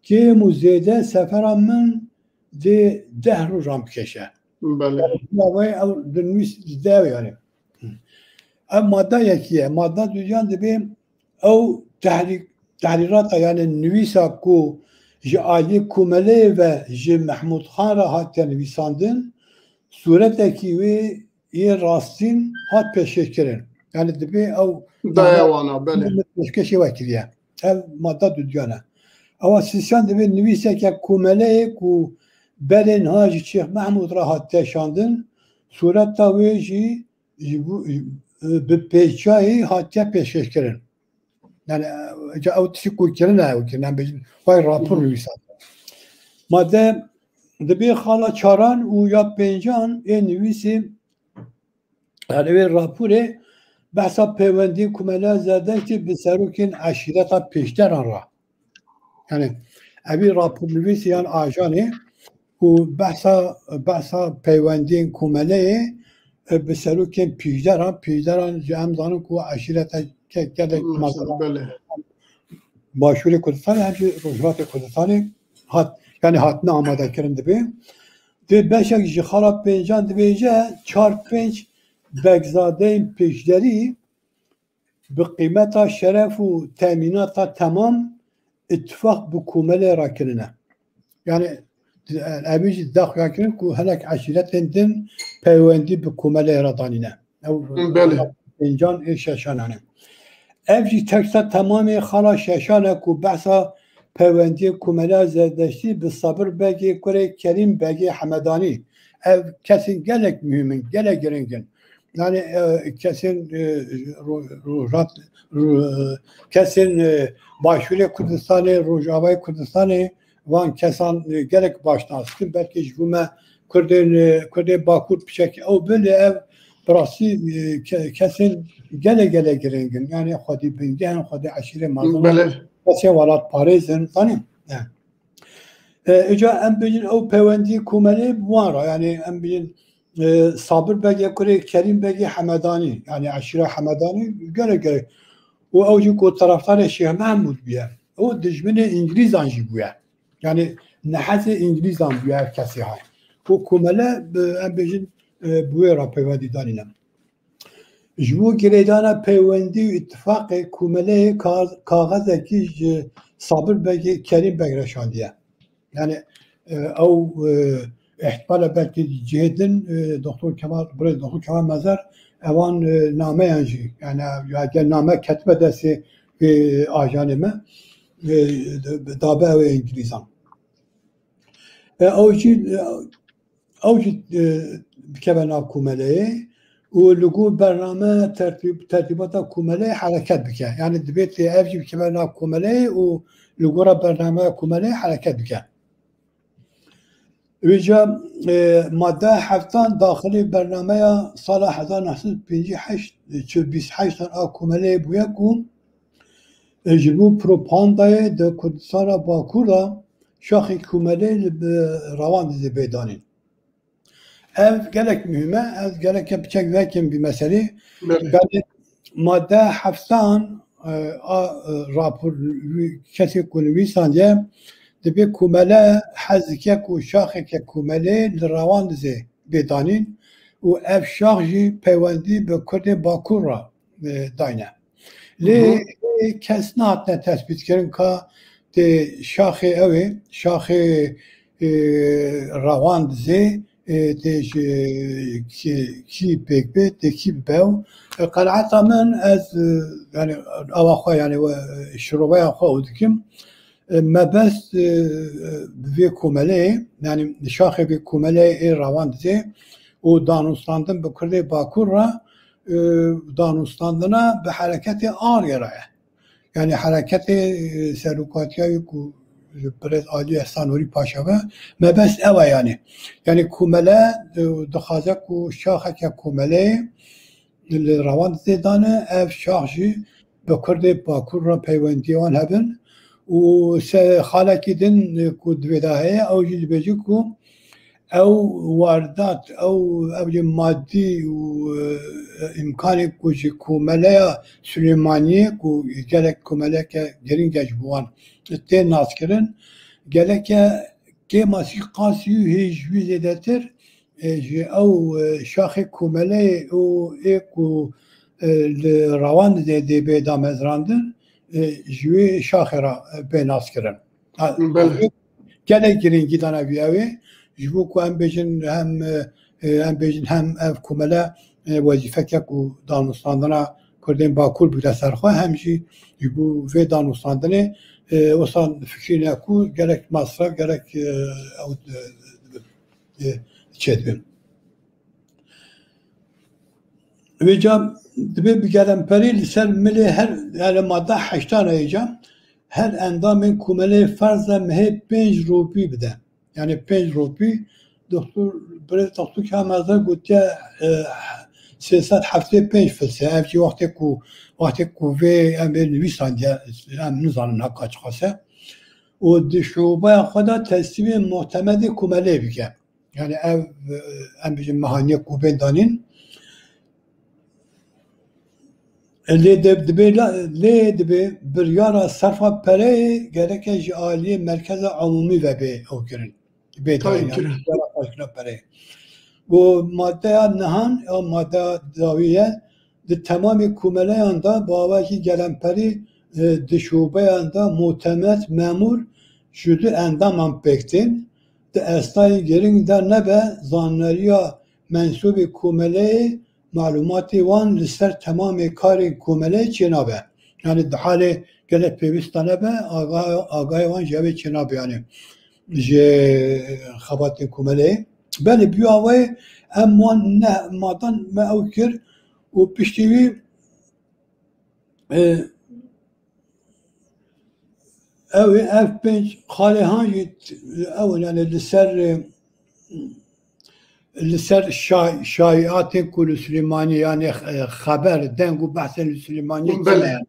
Kêm û zêde sefera min dê deh rojan bikeşe. Belê. Ew dinivîs dev yani. Ev madda yekî ye. Madda duyan dibê ew tehrî-, tehrîrata yani nivîsa ku ji aliyê komeleyê ve ji Mehmûd Xan re hatiye nivîsandin, sûretekî wê yê rastîn hat pêşkêşkirin. Yani dibê ew Daya wana, belê. pêşkêşê we kiriye. Ev madda duduyan e. Ewa sîsyan dibê nivîseke komeleyê ku berê niha ji Şêx Mehmûd re hatiye şandin, sureta wê jî ji bo, e, bi pêçayî hatiye pêşkêşkirin. Yani, e, ca ew tiştî ku kirine, ew kirine, em bêjin, vay rapor nivîsa. Madde dibê xala çaran û ya pêncan ê nivîsê, yani wê raporê behsa peywendî Komeleya Zerdeştî bi serokên eşîreta pêşderan re. Yani, evî rapornivîsê yan ajanê ku behsa, behsa peywendiyên komeleyê, e, bi serokên pîjderan, pîjderan ji em zanin ku eşîreteke gelek Maşallah, mezin belê. Başûrê Kurdistanê hem jî Rojhilatê Kurdistanê hat, yani hatine amadekirin dibe. Dê beşek ji xala pêncan dibêje çar pênc begzadeyên pêşderî bi qîmeta şeref û temînata temam îtifaq bi komelê re kirine. Yani, evî jî daxuya kirin ku hinek eşîretên din peywendî bi komelê re danîne. Ew Belê. pêncan ê şeşan hene. Ev jî teksta temamê xala şeşan e ku behsa peywendiyê Komeleya Zerdeştî bi Sabir Begê kurê Kerîm Begê Hemedanî. Ev kesên gelek muhîm in, gelek giring in. Yani, e, kesên, e, ro-, rojhat-, ro-, kesên, e, Başûrê Kurdistanê, Rojavayê Kurdistanê, van kesan, e, gelek baş nas dikin. Belkî ji bo me Kurdên, e, Kurdên Bakur piçek ew bi, lê ev bi rastî, e, ke-, kesên gelek gelek giring in. Yani xwedî bingeh in, xwedî eşîrê mezin in. Belê. Kesên welatparêz in, zanî? E. E, îca em bêjin ew peywendî Komelê bi wan re, yani em bêjin, e, Sabir Begê kurê Kerîm Begê Hemedanî, yani eşîra Hemedanî gelek gelek. Û ew jî ku taraftarê Şêx Mehmûd bûye. Û dijminê Îngilîzan jî bûye. Yani nehezê Îngilîzan bûye ev kesê hay. Û Komele, bi, em bêjin, e, bi wê re peywendî danîne. Ji bo girêdana peywendî û îttifaqê Komeleyê ka-, kaxezekî ji Sabir Begê Kerîm Beg re şandiye. Yani, e, ew, e, ihtimale belkî cihê din, e, Doktor Kemal, birêz Doktor Kemal Mezer, ewan, e, nameyan jî, yani, ya gel name ketibe destê vê ajanê me, e, dabe ew ê Îngilîzan. E, ew jî, e, ew jî, e, bikeve nav Komeleyê û li gor bername tertîb-, tertîbata Komeleyê hereket bike. Yani divê tê ev jî bikeve nav Komeleyê û li gora bernameya Komeleyê hereket bike. Vêca, e, madde heftan daxilê bernameya sala hezar neh sed pêncî heşt, çil bîst heşt a Komeleyê bûye ku, e, ji bo propagandayê di Kurdistana Bakur de şaxê Komeleyê li bi Rewandizê bê danîn. Ev gelek muhîm e. Ez gereke piçek vekim bi meselê. Belê. Yani madde heftan, e, a, e, rapor wî-, kesê ku nivîsandiye, dibê Komele hez dike ku şaxeke Komelê li Rewandizê bê danîn û ev şax jî peywendî bi Kurdên Bakur re, e, dayne. Lê, Hı hı. lê kes nehatine tespîtkirin ka tê şaxê ew ê, şaxê, e, Rewandizê, e, tê ji kî, kî pêk bê, tê kî bibe ew. E, qenaeta min ez, e, yani, ava xwe, yani, we, şiroveya xwe û dikim. E, mebest, e, bi vê Komeleyê, yani, şaxê vê Komeleyê ê Rewandizê û danûstandin bi Kurdê Bakur re, e, danûstandina bi hereketê Aryê re ye. Yani hereketê, e, serokatiya wî ku ji birêz Alî Ehsan Nûrî Paşa ve, mebest ew e yani. Yani Komele, e, dixwaze ku şaxeke Komeleyê li Rewandizê dane, ev şax jî bi Kurdê Bakur re peywendiyê wan hebin û se-, xalekî din, e, ku di vê de heye, ew jî dibêje ku ew wardat, ew, ew jî madî û, e, îmkanê ku ji Komeleya Silêmaniyê, ku gelek komeleke giring e ji bo wan, tê naskirin, geleke kêmasî qasî û hê ji wî zêdetir, e, ji ew, e, şaxê Komeleyê û ê ku, e, li Rewandizê dê bê damezrandin, e, ji wê şaxê re, e, bê naskirin. Ha, Belê. gelek giringî dana vî ew ê. Ji bo ku em bêjin hem, e, em bêjin hem ev komele, e, wezîfeke ku danûstandina Kurdên Bakur bigre ser xwe, hem jî ji bo vê danûstandinê, e, wisa fikrîne ku gelek masref, gelek, e, ew, e, e, çêdibin. Vêca dibê bi gelemperî li ser milê her, yani madde heştan e ca, her endamên komelê ferz e mehê pênc rûpî bide. Yani pênc rûpî, doktor, birêz doktor Kamil Azad gotiye, e, sê sed heftê pênc filse. Ev jî wextê ku, wextê ku vê em ê nivîsandiye, em nizanin heka çiqas e. Û di şûbeya xwe de teslîmê muhtemedê komelê bike. Yani ev, e, em bêjin mehaniye ku bên danîn. E, lê de, dibê la, lê dibê biryara serfa pereyê gereke ji aliyê merkeza umûmî ve bê ew kirin. Bê Tayin dayîn, yani kirin. Biryara xerckirin pereyê. Û maddeya nihan, ya maddeya dawî ye, di temamê komeleyan de bi awayekî gelemperî, e, di şûbeyan de mutemed memûr ji du endaman pêk tên, di estayên girîng de nebe, zaneriya mensûbê komeleyê malûmatê wan li ser temamê karên komeleyê çênabe. Yani di halê gelek pêwîsta nebe, aga-, agayê wan ji ew ê çênabe, yani ji xebatên komeleyê. Belê, bi wî awayê em wan ne madan me ew kir û piştî wî, e, ew ê ev pênc xalê han jî ew in, yani li ser, e, li ser şa-, şayiatên ku li Silêmaniyê, yani, e, xeber, deng û behsên li Silêmaniyê Belê. tune, yani.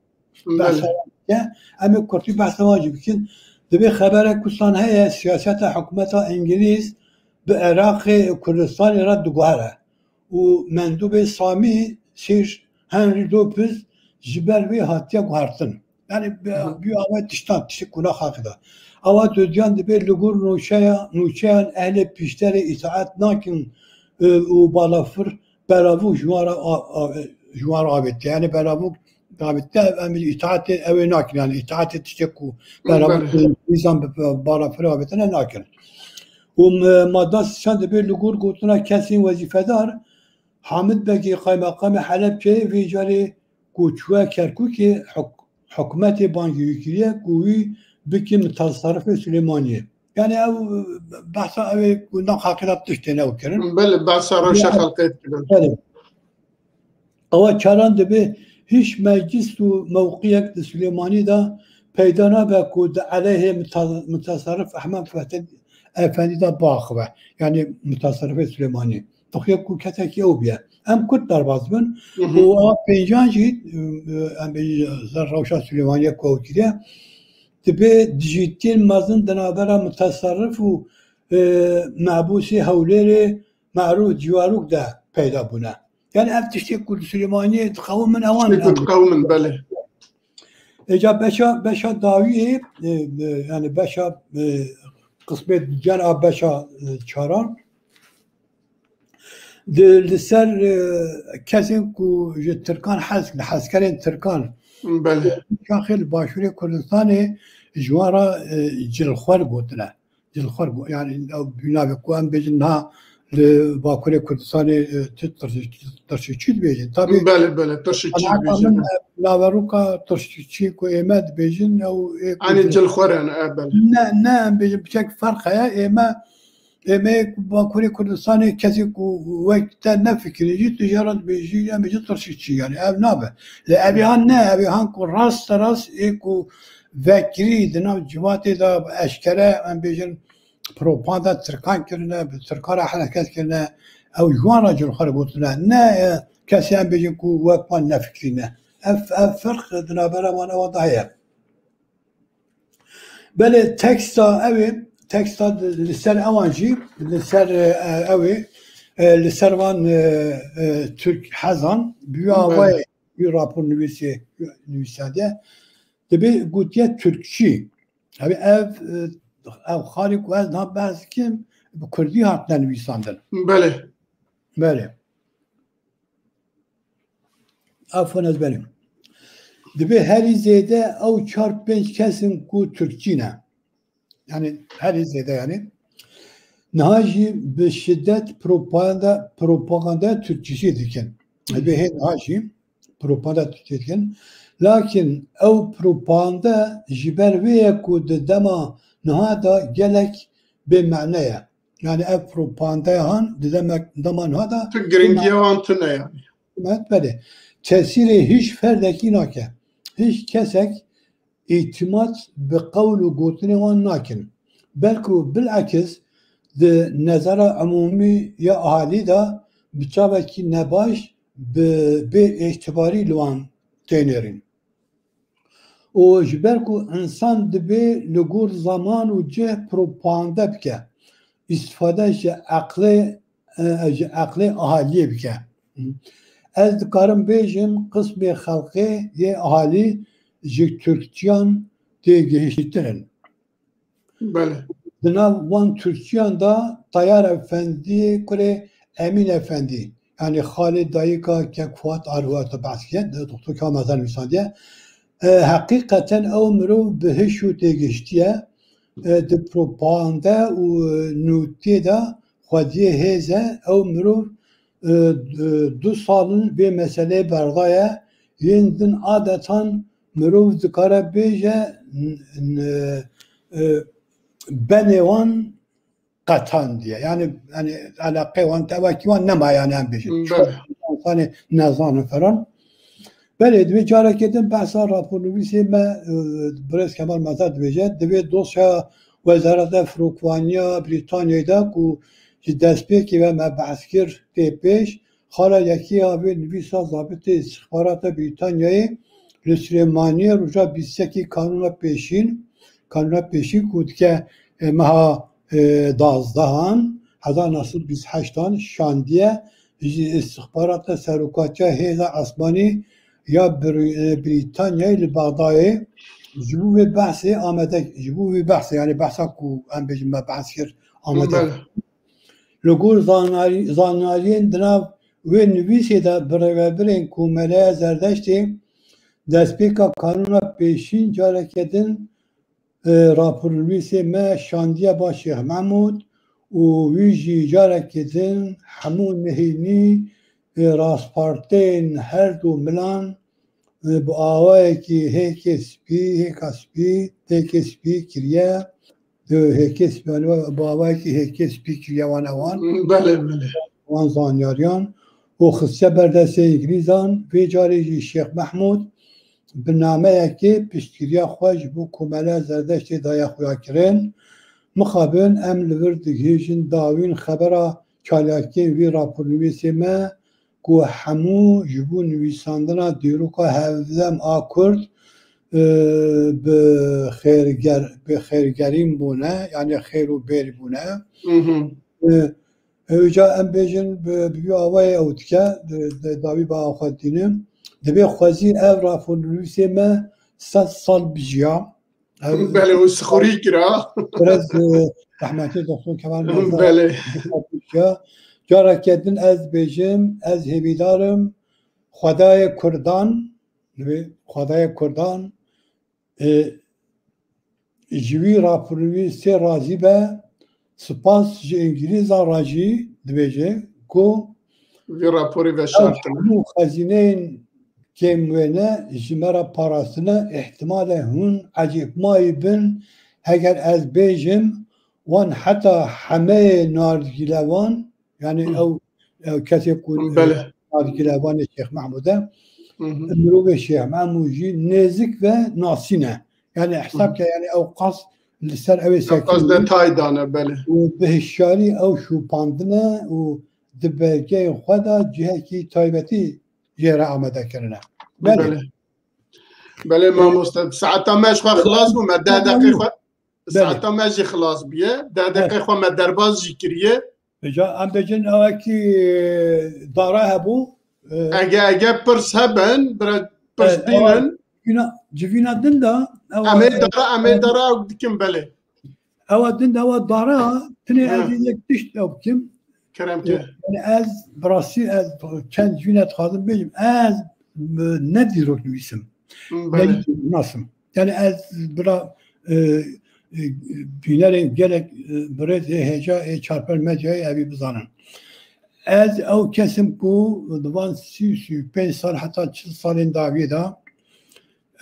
Belê. Behsa wan dike. Em ê kurtî behsa wan jî bikin. Divê xeberek ku san heye, siyaseta hikûmeta Îngilîz bi Iraqê û Kurdistanê re diguhere û mendûbê Samî Sir Henry Lopez ji ber wê hatiye guhertin. Yani bi, Aha. bi awe tiştan, tiştê ku naxaxî de. Awa Dodiyan dibê li gor nûçeya, nûçeyan ehlê pîşterê îtaet nakin, e, û balafir belavû ji wan re a, a, ji wan re avête. Yani belavû avête, em îtaetê ew ê nakin. Yani îtaetê tiştê ku belavû Belê. nîzam bi, bi balafir avêtine nakin. Û m-, madda sî şan dibê li gor gotina kesên wezîfedar, Hamid Begê, qaymeqamê Helebçeyê, vê carê ku çûye Kerkûkê, huk-, hikûmetê bangehî kiriye ku wî bike mutasarrifê Silêmaniyê. Yani ew behsa ew ê ku nav xelkê de tiştên ew kirin. Belê, behsa rewşa Ya, xelkê dikirin. Belê. Ewa çaran dibê hiç meclis û mewqiyek di Silêmanî de peyda nabe ku di eleyhê muta-, mutasarrif Ehmed Fetih Efendî de biaxive. Yani mutasarrifê Silêmanî. Dixiye ku kesekî ew biye. Em Kurd derbas bin Hı hı. û a pêncan jî, e, em bêjin ser rewşa Silêmaniyê ku ew kiriye. Dibê dijîtiyên mezin di navbera mutasarrif û, e, mebûsê Hewlêrê, Merûf Ciwarûk de peyda bûne. Yani ev tiştê ku li Silêmaniyê diqewimin ewan Tiştê ku em diqewimin, belê. Êca beşa, beşa dawiyê, e, e, yani beşa, e, qismê ducan a beşa, e, çaran. Di, li ser, e, kesên ku ji Tirkan hez, li hezkerên Tirkan, Belê. şaxê li Başûrê Kurdistanê ji wan re, e, cilxwer gotine. Cilxwer got, yani ew bîna be ku em bêjin niha li Bakurê Kurdistanê, e, tu tirşî-, tirşîçî dibêjin. Tabii Belê, belê, tirşîçî qenaeta dibêjin. min, e, naveroka tirşîçî ku ême dibêjin, ew ê ku Anî di- cilxwer yani, e, belê. Ne, ne, em bêjin piçek ferq heye, ême, ême ku Bakurê Kurdistanê kesê ku wek te nefikirî jî, tu jê re dibêjî, em bêjin tirşîçî, yani ev nabe. Lê evê han ne, evê han ku rast rast ê ku vekirî di nav civatê de eşkere, em bêjin, propaganda Tirkan kirine, bi Tirkan re hereket kirine, ew ji wan re cilxwer gotine. Ne, e, kesê em bêjin ku wek wan nefikirîne. Ev, ev ferq di navbera wan ewa de heye. Belê teksta ew ê, teksta li ser ewan jî, li ser, e, ew ê, e, li ser van, e, e, Tirk hezan, bi wî Belê. awayê wî rapor nivîsê, nivîsandiye. Dibê gotiye Tirkçî. Ev, ev, e, ev xalê ku ez niha behs dikim, bi kurdî hatine nivîsandin. Belê. Belê. Afwan, ez berîm. Dibê herî zêde ew çar pênc kes in ku tirkçî ne. Yani herî zêde yani. Niha jî bi şiddet propaganda, propaganda tirkçî dikin. Dibê hê niha jî propaganda tirkçî dikin. Lakin ew propaganda ji ber wê ye ku di dema niha de gelek bêmane ye. Yani ev propagandaya han di demek, dema niha de Tu giringiya wan tune yani. Hikûmet, belê. Tesîrê hiç ferdekî nake. Hiç kesek îtimat bi qewl û gotinê wan nakin. Belku bilekis di nezara umûmî ya ahalî de bi çavekî nebaş, bi bê îtibarî li wan tênêrîn. Û ji ber ku insan dibê li gor zaman û cih propaganda bike, îstifade ji eqlê, e, ji eqlê ahaliyê bike. Ez dikarim bêjim, qismê xelkê yê ahalî ji Tirkçiyan têgihiştîtir in. Belê. Di nav wan Tirkçiyan de Tayar Efendî, kurê Emîn Efendî, yani xalê dayika kek Fuat Arwa te behs kiriye, di doktor Kemal Mezar nivîsandiye. E, heqîqeten ew mirov bi hiş û têgihiştî ye, e, di propaganda û, e, nûtiyê de xwediyê hêz e, ew mirov, e, d-, du sal in vê meseleyê berdaye, yên din adetan mirov dikare bêje n- n- e, benê wan qetandiye. Yani, yani eleqê wan, tevekî wan nema, yani em bêjin. Belê. Çok insanê nezanin falan. Belê, divê carekê din behsa rapornivîsê me, e, Birêz Kemal Mezar dibêje, divê dosya Wezareta Firokwaniya Brîtanyayê de ku ji destpêkê ve me behs kir tê pêş, xala yekê ya vê nivîsa zabitê îstixbarata Brîtanyayê li Silêmaniyê roja bîst û yekê Kanûna Pêşîn, Kanûna Pêşîn ku dike, e, meha, e, dazdehan hezar neh sed bîst heştan şandiye ji îstixbarata serokatiya hêza esmanî ya Bir- e, Brîtanyayê li Bexdayê ji bo vê behsê amade, ji bo vê behsê, yani behsa ku em bêjin me behs kir, amade. Belê. Li gor zanarî- zanariyên di nav wê nivîsê de birêvebirên Komeleya Zerdeştê destpêka Kanûna Pêşîn careke din, e, rapornivîsê me şandiye ba Şêx Mehmûd û wî jî careke din hemû nihênî, e, rastparteyên her du milan, e, bi awayekî hêkê spî, hêka spî, hêkê spî kiriye. Di hêkê spî, yani, bi awayekî hêkê spî kiriye wan ewan. Belê, belê. Wan zanyariyan û xistiye ber destê Îngilîzan. Vê carê jî Şêx Mehmûd bi nameyekê piştgiriya xwe ji bo Komeleya Zerdeştê daye xuyakirin. Mixabin em li vir digihîjin dawîn xebera çalakiyên vî rapornivîsê me ku hemû ji bo nivîsandina dîroka hevdem a Kurd, e, bi xêrger-, bi xêrgerîn bûne, yani xêr û bêr bûne. Mhm. E, Ewca em bêjin bi, bi vî awayê ew dike, di, di dawî bi awa xwe dînim. Dibê xwezî ev rapornivîsê me sed sal bijiya. Ev Belê, û sixurî kira. Birêz, e, rehmetî Doktor Kemal Mezar Belê. Bijiya. Careke din ez dibêjim, ez hêvîdar im, Xwedayê Kurdan, dibê Xwedayê Kurdan, e, ji wî rapornivîsê razî be, spas ji Îngilîzan re jî dibêje ku Vî raporî ew veşartine. Hemû xezîneyên kêmwêne ji me re parastine, îhtimale hûn ecêbmayî bin, heger ez bêjim, wan heta hemeyê nargîlevan, yani Hmm. ew, ew kesê ku, Belê. e, nargîlevanê Şêx Mehmûd e, Hı hı. mirovê Şêx Mehmûd jî nêzik ve nasîne. Yani hesab Hı hı. ke, yani ew qas li ser ew ê Ew qas sekî detay dane, belê. Û bi hişyarî ew şûpandine û di belgeyên xwe de cihekî taybetî jê re amade kirine. Belê. Belê. Belê mamoste, saeta me ji xwe xilas bû, me deh deqê xwe, Belê. Saeta me jî xilas bûye, deh deqê xwe me derbas jî kiriye. Vêca em bêjin ewekî, e, dara hebû, e, Ege, ege pirs hebin, bira pirs e, dînin. Civîna, civîna din de, ewa, Em ê dara, em ê dara ew dikin, belê. Ewa din de, ewa dara, tinê Hı. ez yek tişt ew bikim. Kerem E, ke. Yani ez, bi rastî ez çend civîna dixwazim bêjim. Ez, e, ne dîrok nivîsim. Hı, Ne belê. Nasim. Yani ez bira, e, e, bînerên gelek, e, birêz ê hêja ê çarpel medyayê evî bizanin. Ez ew kesim ku di van sî, sî û pênc sal heta çil salên dawiyê de,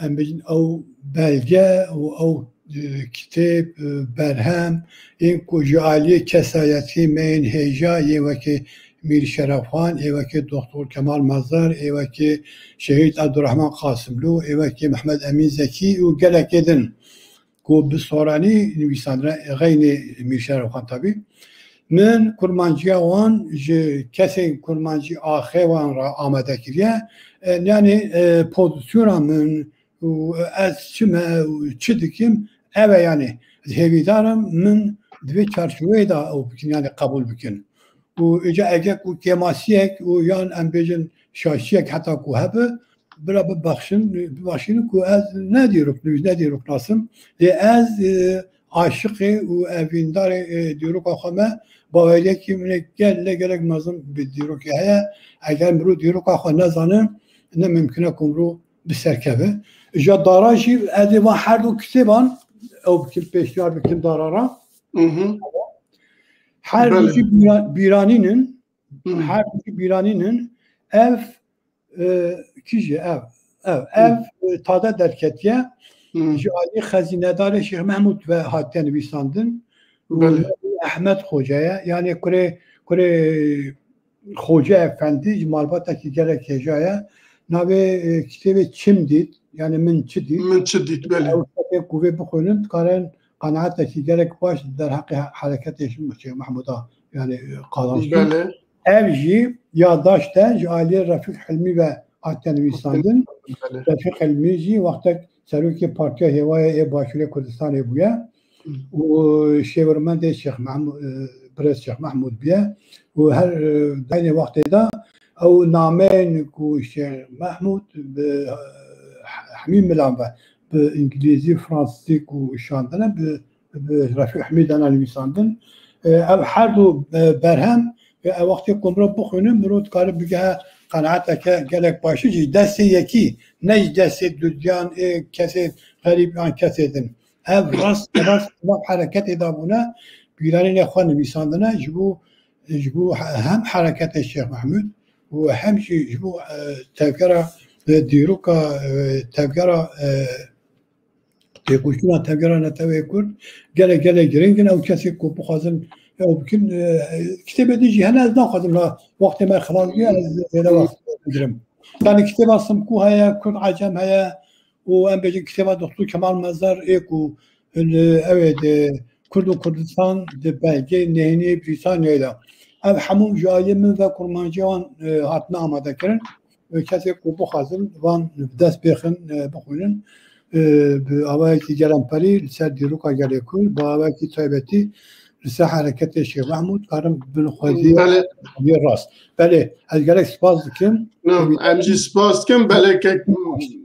em bêjin ew belge û ew, e, kitêb, e, berhem, ên ku ji aliyê kesayetiyê me yên hêja yê wekî Mîr Şerefxan, ê wekî Doktor Kemal Mazhar, ê wekî Şehîd Ebdurrehman Qasimlû, ê wekî Mehmed Emîn Zekî û gelekê din ku bi soranî nivîsandine, xeynê Mîr Şerefxan tabî. Min kurmanciya wan ji kesên kurmancî axê wan re amade kiriye. E, yani, e, pozisyona min û ez çi me û çi dikim, ev e yani. Ez hêvîdar im, min di vê çarçoveyê de ew bikin, yani qebûl bikin. Û îca ege ku kêmasiyek û yan em bêjin şaşiyek heta ku hebe, bira bibexşin, bibexşînin ku ez ne dîrok nivîs, ne dîrok nasim. Lê ez, e, aşiqê û evîndarê, e, dîroka xwe me, baweriyekî min ê gel-, lê gelek mezin bi dîrokê heye. Eger mirov dîroka xwe nezane, ne mimkun e ku mirov bi ser keve. Ji dara jî ez ê van her du kitêban ew bikim, pêşniyar bikim dara re. Hı hı. Her du Belê. jî bîra-, bîranîn in. Hı. Her du jî bîranîn in. Ev, e, kî jî ev? Ev, ev e, tade derketiye. Hmm. Ji alî xezînedarê Şêx Mehmûd ve hatiye nivîsandin. Û Belê. Ehmed Xoca ye. Yani kurê, kurê Xoca Efendî ji malbatekî gelek hêja ye. Navê e, kitêbê Çim dît. Yani min çi dît? Min çi dît, belê. Ew kitêb ku vê bixwînin, dikarin qenaetekî gelek baş derheqê hereketê Şêx Mehmûda yani e, qazanç. Belê. Ev jî yadaşt e, ji aliyê Refîq Hilmî ve hatiye nivîsandin. Belê. Refîq Hilmî jî wextek serokê Partiya Hêvayê ê Başûrê Kurdistanê bûye û şêwirmendê Şêx Mehmû-, e, Birêz Şêx Mehmûd bûye û her, e, deynê wextê de ew nameyên ku Şêx Mehmûd bi, e, hemî milan ve bi îngilîzî, fransîzî ku şandine bi bi Refîq Hemî de nivîsandin. E, ev her du, e, berhem, e, ev wextê ku mirov bixwîne, mirov dikare bigehe qenaeteke gelek başî jî. Destê yekî, ne ji destê dudiyan, ê kesê xerîb yan kesê din. Ev rast, rast, ev hereketê de bûne, bîranînê xwe nivîsandine, ji bo, ji bo he-, hem hereketê Şêx Mehmûd û hem jî ji bo, e, tevgera, e, dîroka, e, tevgera, e, têkoşîna tevgera netewê Kurd gelek, gelek giring in. Ew kesê ku bixwazin ew bikin, e, kitêbê din jî hene, ez naxwazim la wextê me xilas bûye, ez zêde wext bigirim. Yani kitêba Simkû heye, Kurd Ecem heye û em bêjin kitêba Doktor Kemal Mezar ê ku, e, ew ê di Kurd û Kurdistan di belgê nêhînî Brîtanyayê de. Ev hemû ji aliyê min ve kurmancî wan, e, hatine amade kirin. E, kesê ku bixwazin van bi dest bêxin, e, bixwînin, e, bi awayekî gelemperî li ser dîroka gelê Kurd, bi awayekî taybetî li ser hereketê Şêx Mehmûd karin bin xwezî Belê. Yê rast. Belê, ez gelek spas dikim. No, em jî spas dikim. Belê kek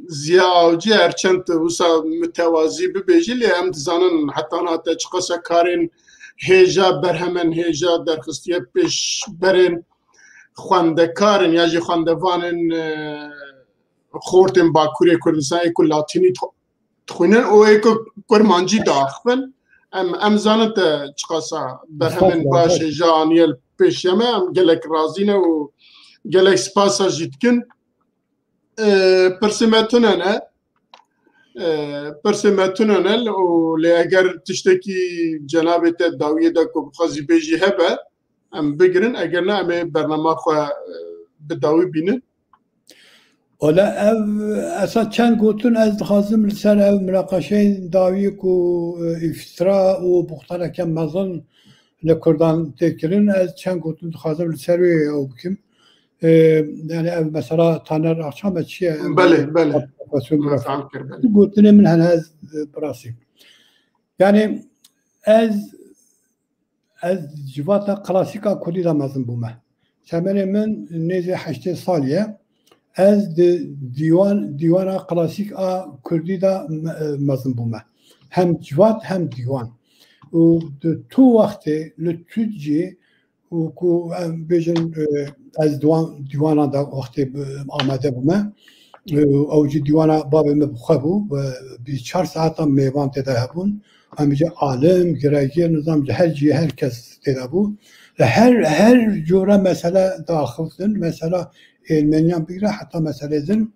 Ziya Avcî her çend wisa mitewazî bibêjî, lê em dizanin heta niha te çiqasa karên hêja berhemen, hêja derxistiye pêşberên xwendekarên ya jî xwendevanên, e, xortên Bakurê Kurdistanê ku latînî dixw-, dixwînin û ê ku kurmancî diaxivin. Em, em zanin te çiqasa berhemên Estağfurullah. Baş hêja aniye li pêşiya me. Em gelek razî ne û gelek spasa jî dikin. E, pirsê me tune ne. E, pirsê me tune ne û lê eger tiştekî cenabê te dawiyê de ku bixwazî bêjî hebe, em bigirin, eger ne em ê bernama xwe, e, bi dawî bînin. Wala ev esa çend gotin ez dixwazim li ser ev minaqeşeyên dawî ku, e, îftira û buxtaneke mezin li Kurdan tê kirin, ez çend gotin dixwazim li ser wê ew bikim. E, yani ev mesela Taner Akçam e çi ye? Ev Belê, belê. Provokasyon, provokasyon. Feham kir, belê. Gotinê min hene ez, e, bi rastî. Yani ez ez civata klasîk a kurdî de mezin bûme. Temenê min nêzî heştê salî ye. Ez di dîwan, dîwana klasîk a kurdî de me-, mezin bûme. Hem civat hem dîwan. Û di tu wextê li tu cî û ku em bêjin, e, ez diwan, dîwana de wextê bi-, amade bûme. E, ew jî dîwana babê min bi xwe bû. Bi çar saetan mêvan tê de hebûn. Em ji alim, giregir, nizam ji her cihê her kes tê de bû. Li her, her cure mesele diaxiftin, mesela Ermeniyan bigire heta meselê din.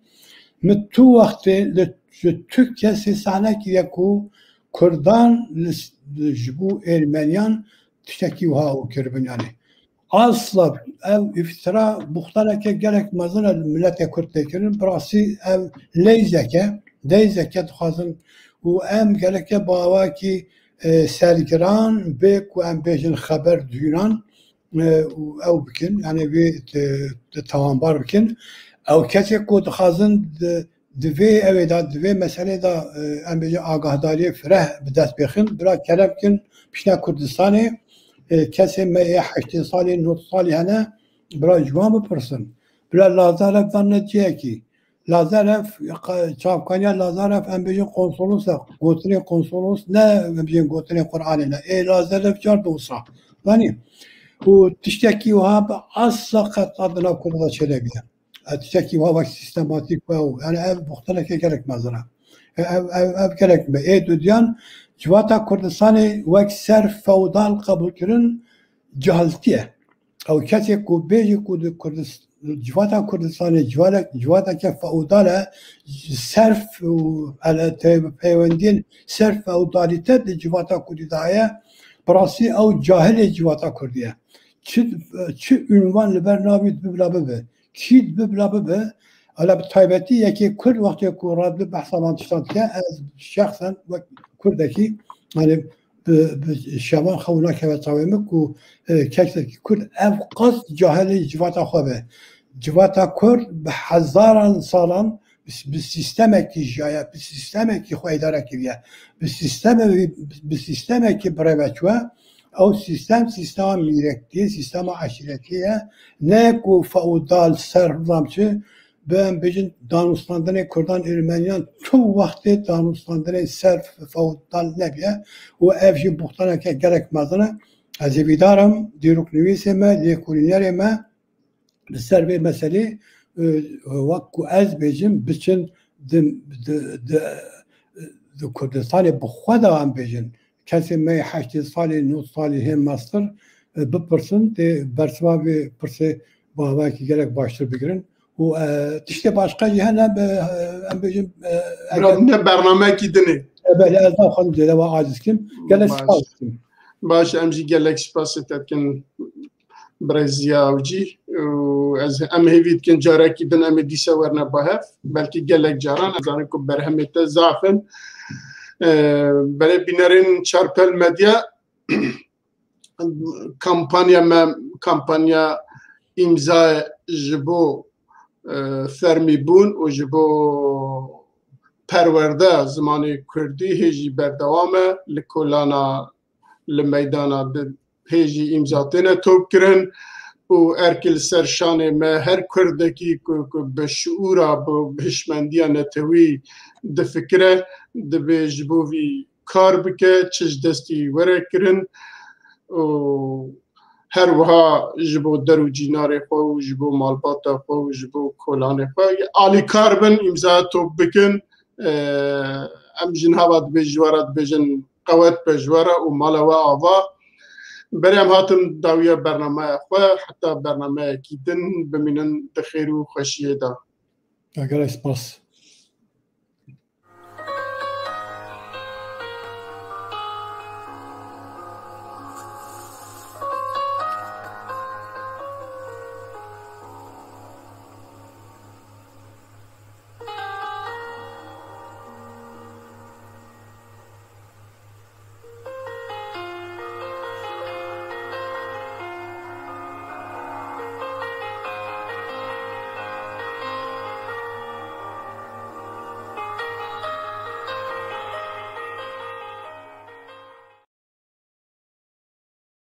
Min tu wextê li, ji tu kesê sahne kiriye ku Kurdan li, ji bo Ermeniyan tiştekî wiha û kiribin yani. Asla ev îftira, buxtaneke gelek mezin e li miletê Kurd tê kirin. Bi rastî ev leyzeke, leyzeke dixwazin û em gereke bi awakî, e, sergiran bê ku em bêjin xeber dûnan, e, û ew bikin, yani wê te-, te-, tawanbar bikin. Ew kesê ku dixwazin di, Di vê ew ê de, di vê meselê de, e, em bêjin agahdariyê fireh bi dest bêxin. Bira kerem kin, pişta Kurdistanê, e, kesê me ê heştê salî, nod salî hene, bira ji wan bipirsin. Bira Lazarev dan ne cihekî. Lazarev, qa-, çavkaniya Lazarev, em bêjin konsolos e. Gotinê konsolos ne, em bêjin gotinê Qur'anê ne. Ê Lazarev car di wisa. Zanî? Û tiştekî wiha bi asla qet di nav Kurda de çênebîne. E, tiştekî wa wek sîstematîk we û, yani ev buxtaneke gelek mezin e. E, ev, ev, ev gelek me. Ê dudiyan civata Kurdistanê wek ser feodal qebûl kirin cahiltî ye. Ew kesê ku bêjî ku di Kurdis-, civata Kurdistanê civalek, civateke feodal e, serf û ele te-, peywendiyên serf feodalîte di civata Kurdî de heye. Bi rastî ew cahilê civata Kurdî ye. Çi, çi unvan li ber navî dibe bila bibe. Kî dibe bila bibe. Ela bi taybetî yekê Kurd wextê ku radibî behsa van tiştan dike, ez şexsen wek Kurdekî, yani bi, bi şevan xew nakeve çavê min ku, e, kesekî Kurd ev qas cahilê civata xwe be. Civata Kurd bi hezaran salan bi, bi sîstemekî jiyaye, bi sîstemekî xwe îdare kiriye. Bi sîstemê, bi sîstemekî bi rê ve çûye. Ew sîstem, sîstema mîrektî, sîstema eşîretî ye. Ne ku feodal, serf, nizam çi, bi em bêjin danûstandinê Kurdan, Ermeniyan tu wextê danûstandinê serf, feodal nebiye û ev jî buxtaneke gelek mezin e. Ez ê vîdarim, dîroknivîsê me, lêkolînerê me li ser vê meselê, e, wek ku ez bêjim, biçin di, di, di, di Kurdistanê bi xwe de em bêjin. Kesê me yê heştê salî, nod salî hê mestir, e, bipirsin, tê bersiva vê pirsê bi awayekî gelek baştir bigirin. Û, e, tiştê başqa jî hene, bi, e, em bêjin, e, Bira, eger ne bernameyekî din e. E, belê, ez naxwazim zêde we aciz kim. Gelek Baş. spas dikim. Baş, em jî gelek spasê te dikin. Birêziya Avcî û ez, em hêvî dikin carekî din em ê dîsa werine ba hev. Belkî gelek caran, ez zanim ku berhemê te zaf in. Ee, belê bînerên Çarpel Medya, kampanya me, kampanya îmza ji bo, e, fermîbûn û ji bo perwerde zimanê kurdî hê jî berdewam e. Li kolana, li meydana di hê jî îmza têne top kirin û erkî li ser şanê me her kurdekî ku, ku bi şiûra, bi, bi hişmendiya netewî difikire, divê ji bo vî kar bike, çi ji destî were kirin û her wiha ji bo der û cînarê xwe û ji bo malbata xwe û ji bo kolanê xwe alîkar bin, îmza top bikin. Em ji niha ve dibê-, ji we re dibêjin qewet be ji we re û mala we ava. Berê em hatin dawiya bernameya xwe, heta bernameyekî din bimînin di xêr û xweşiyê de. Gelek spas.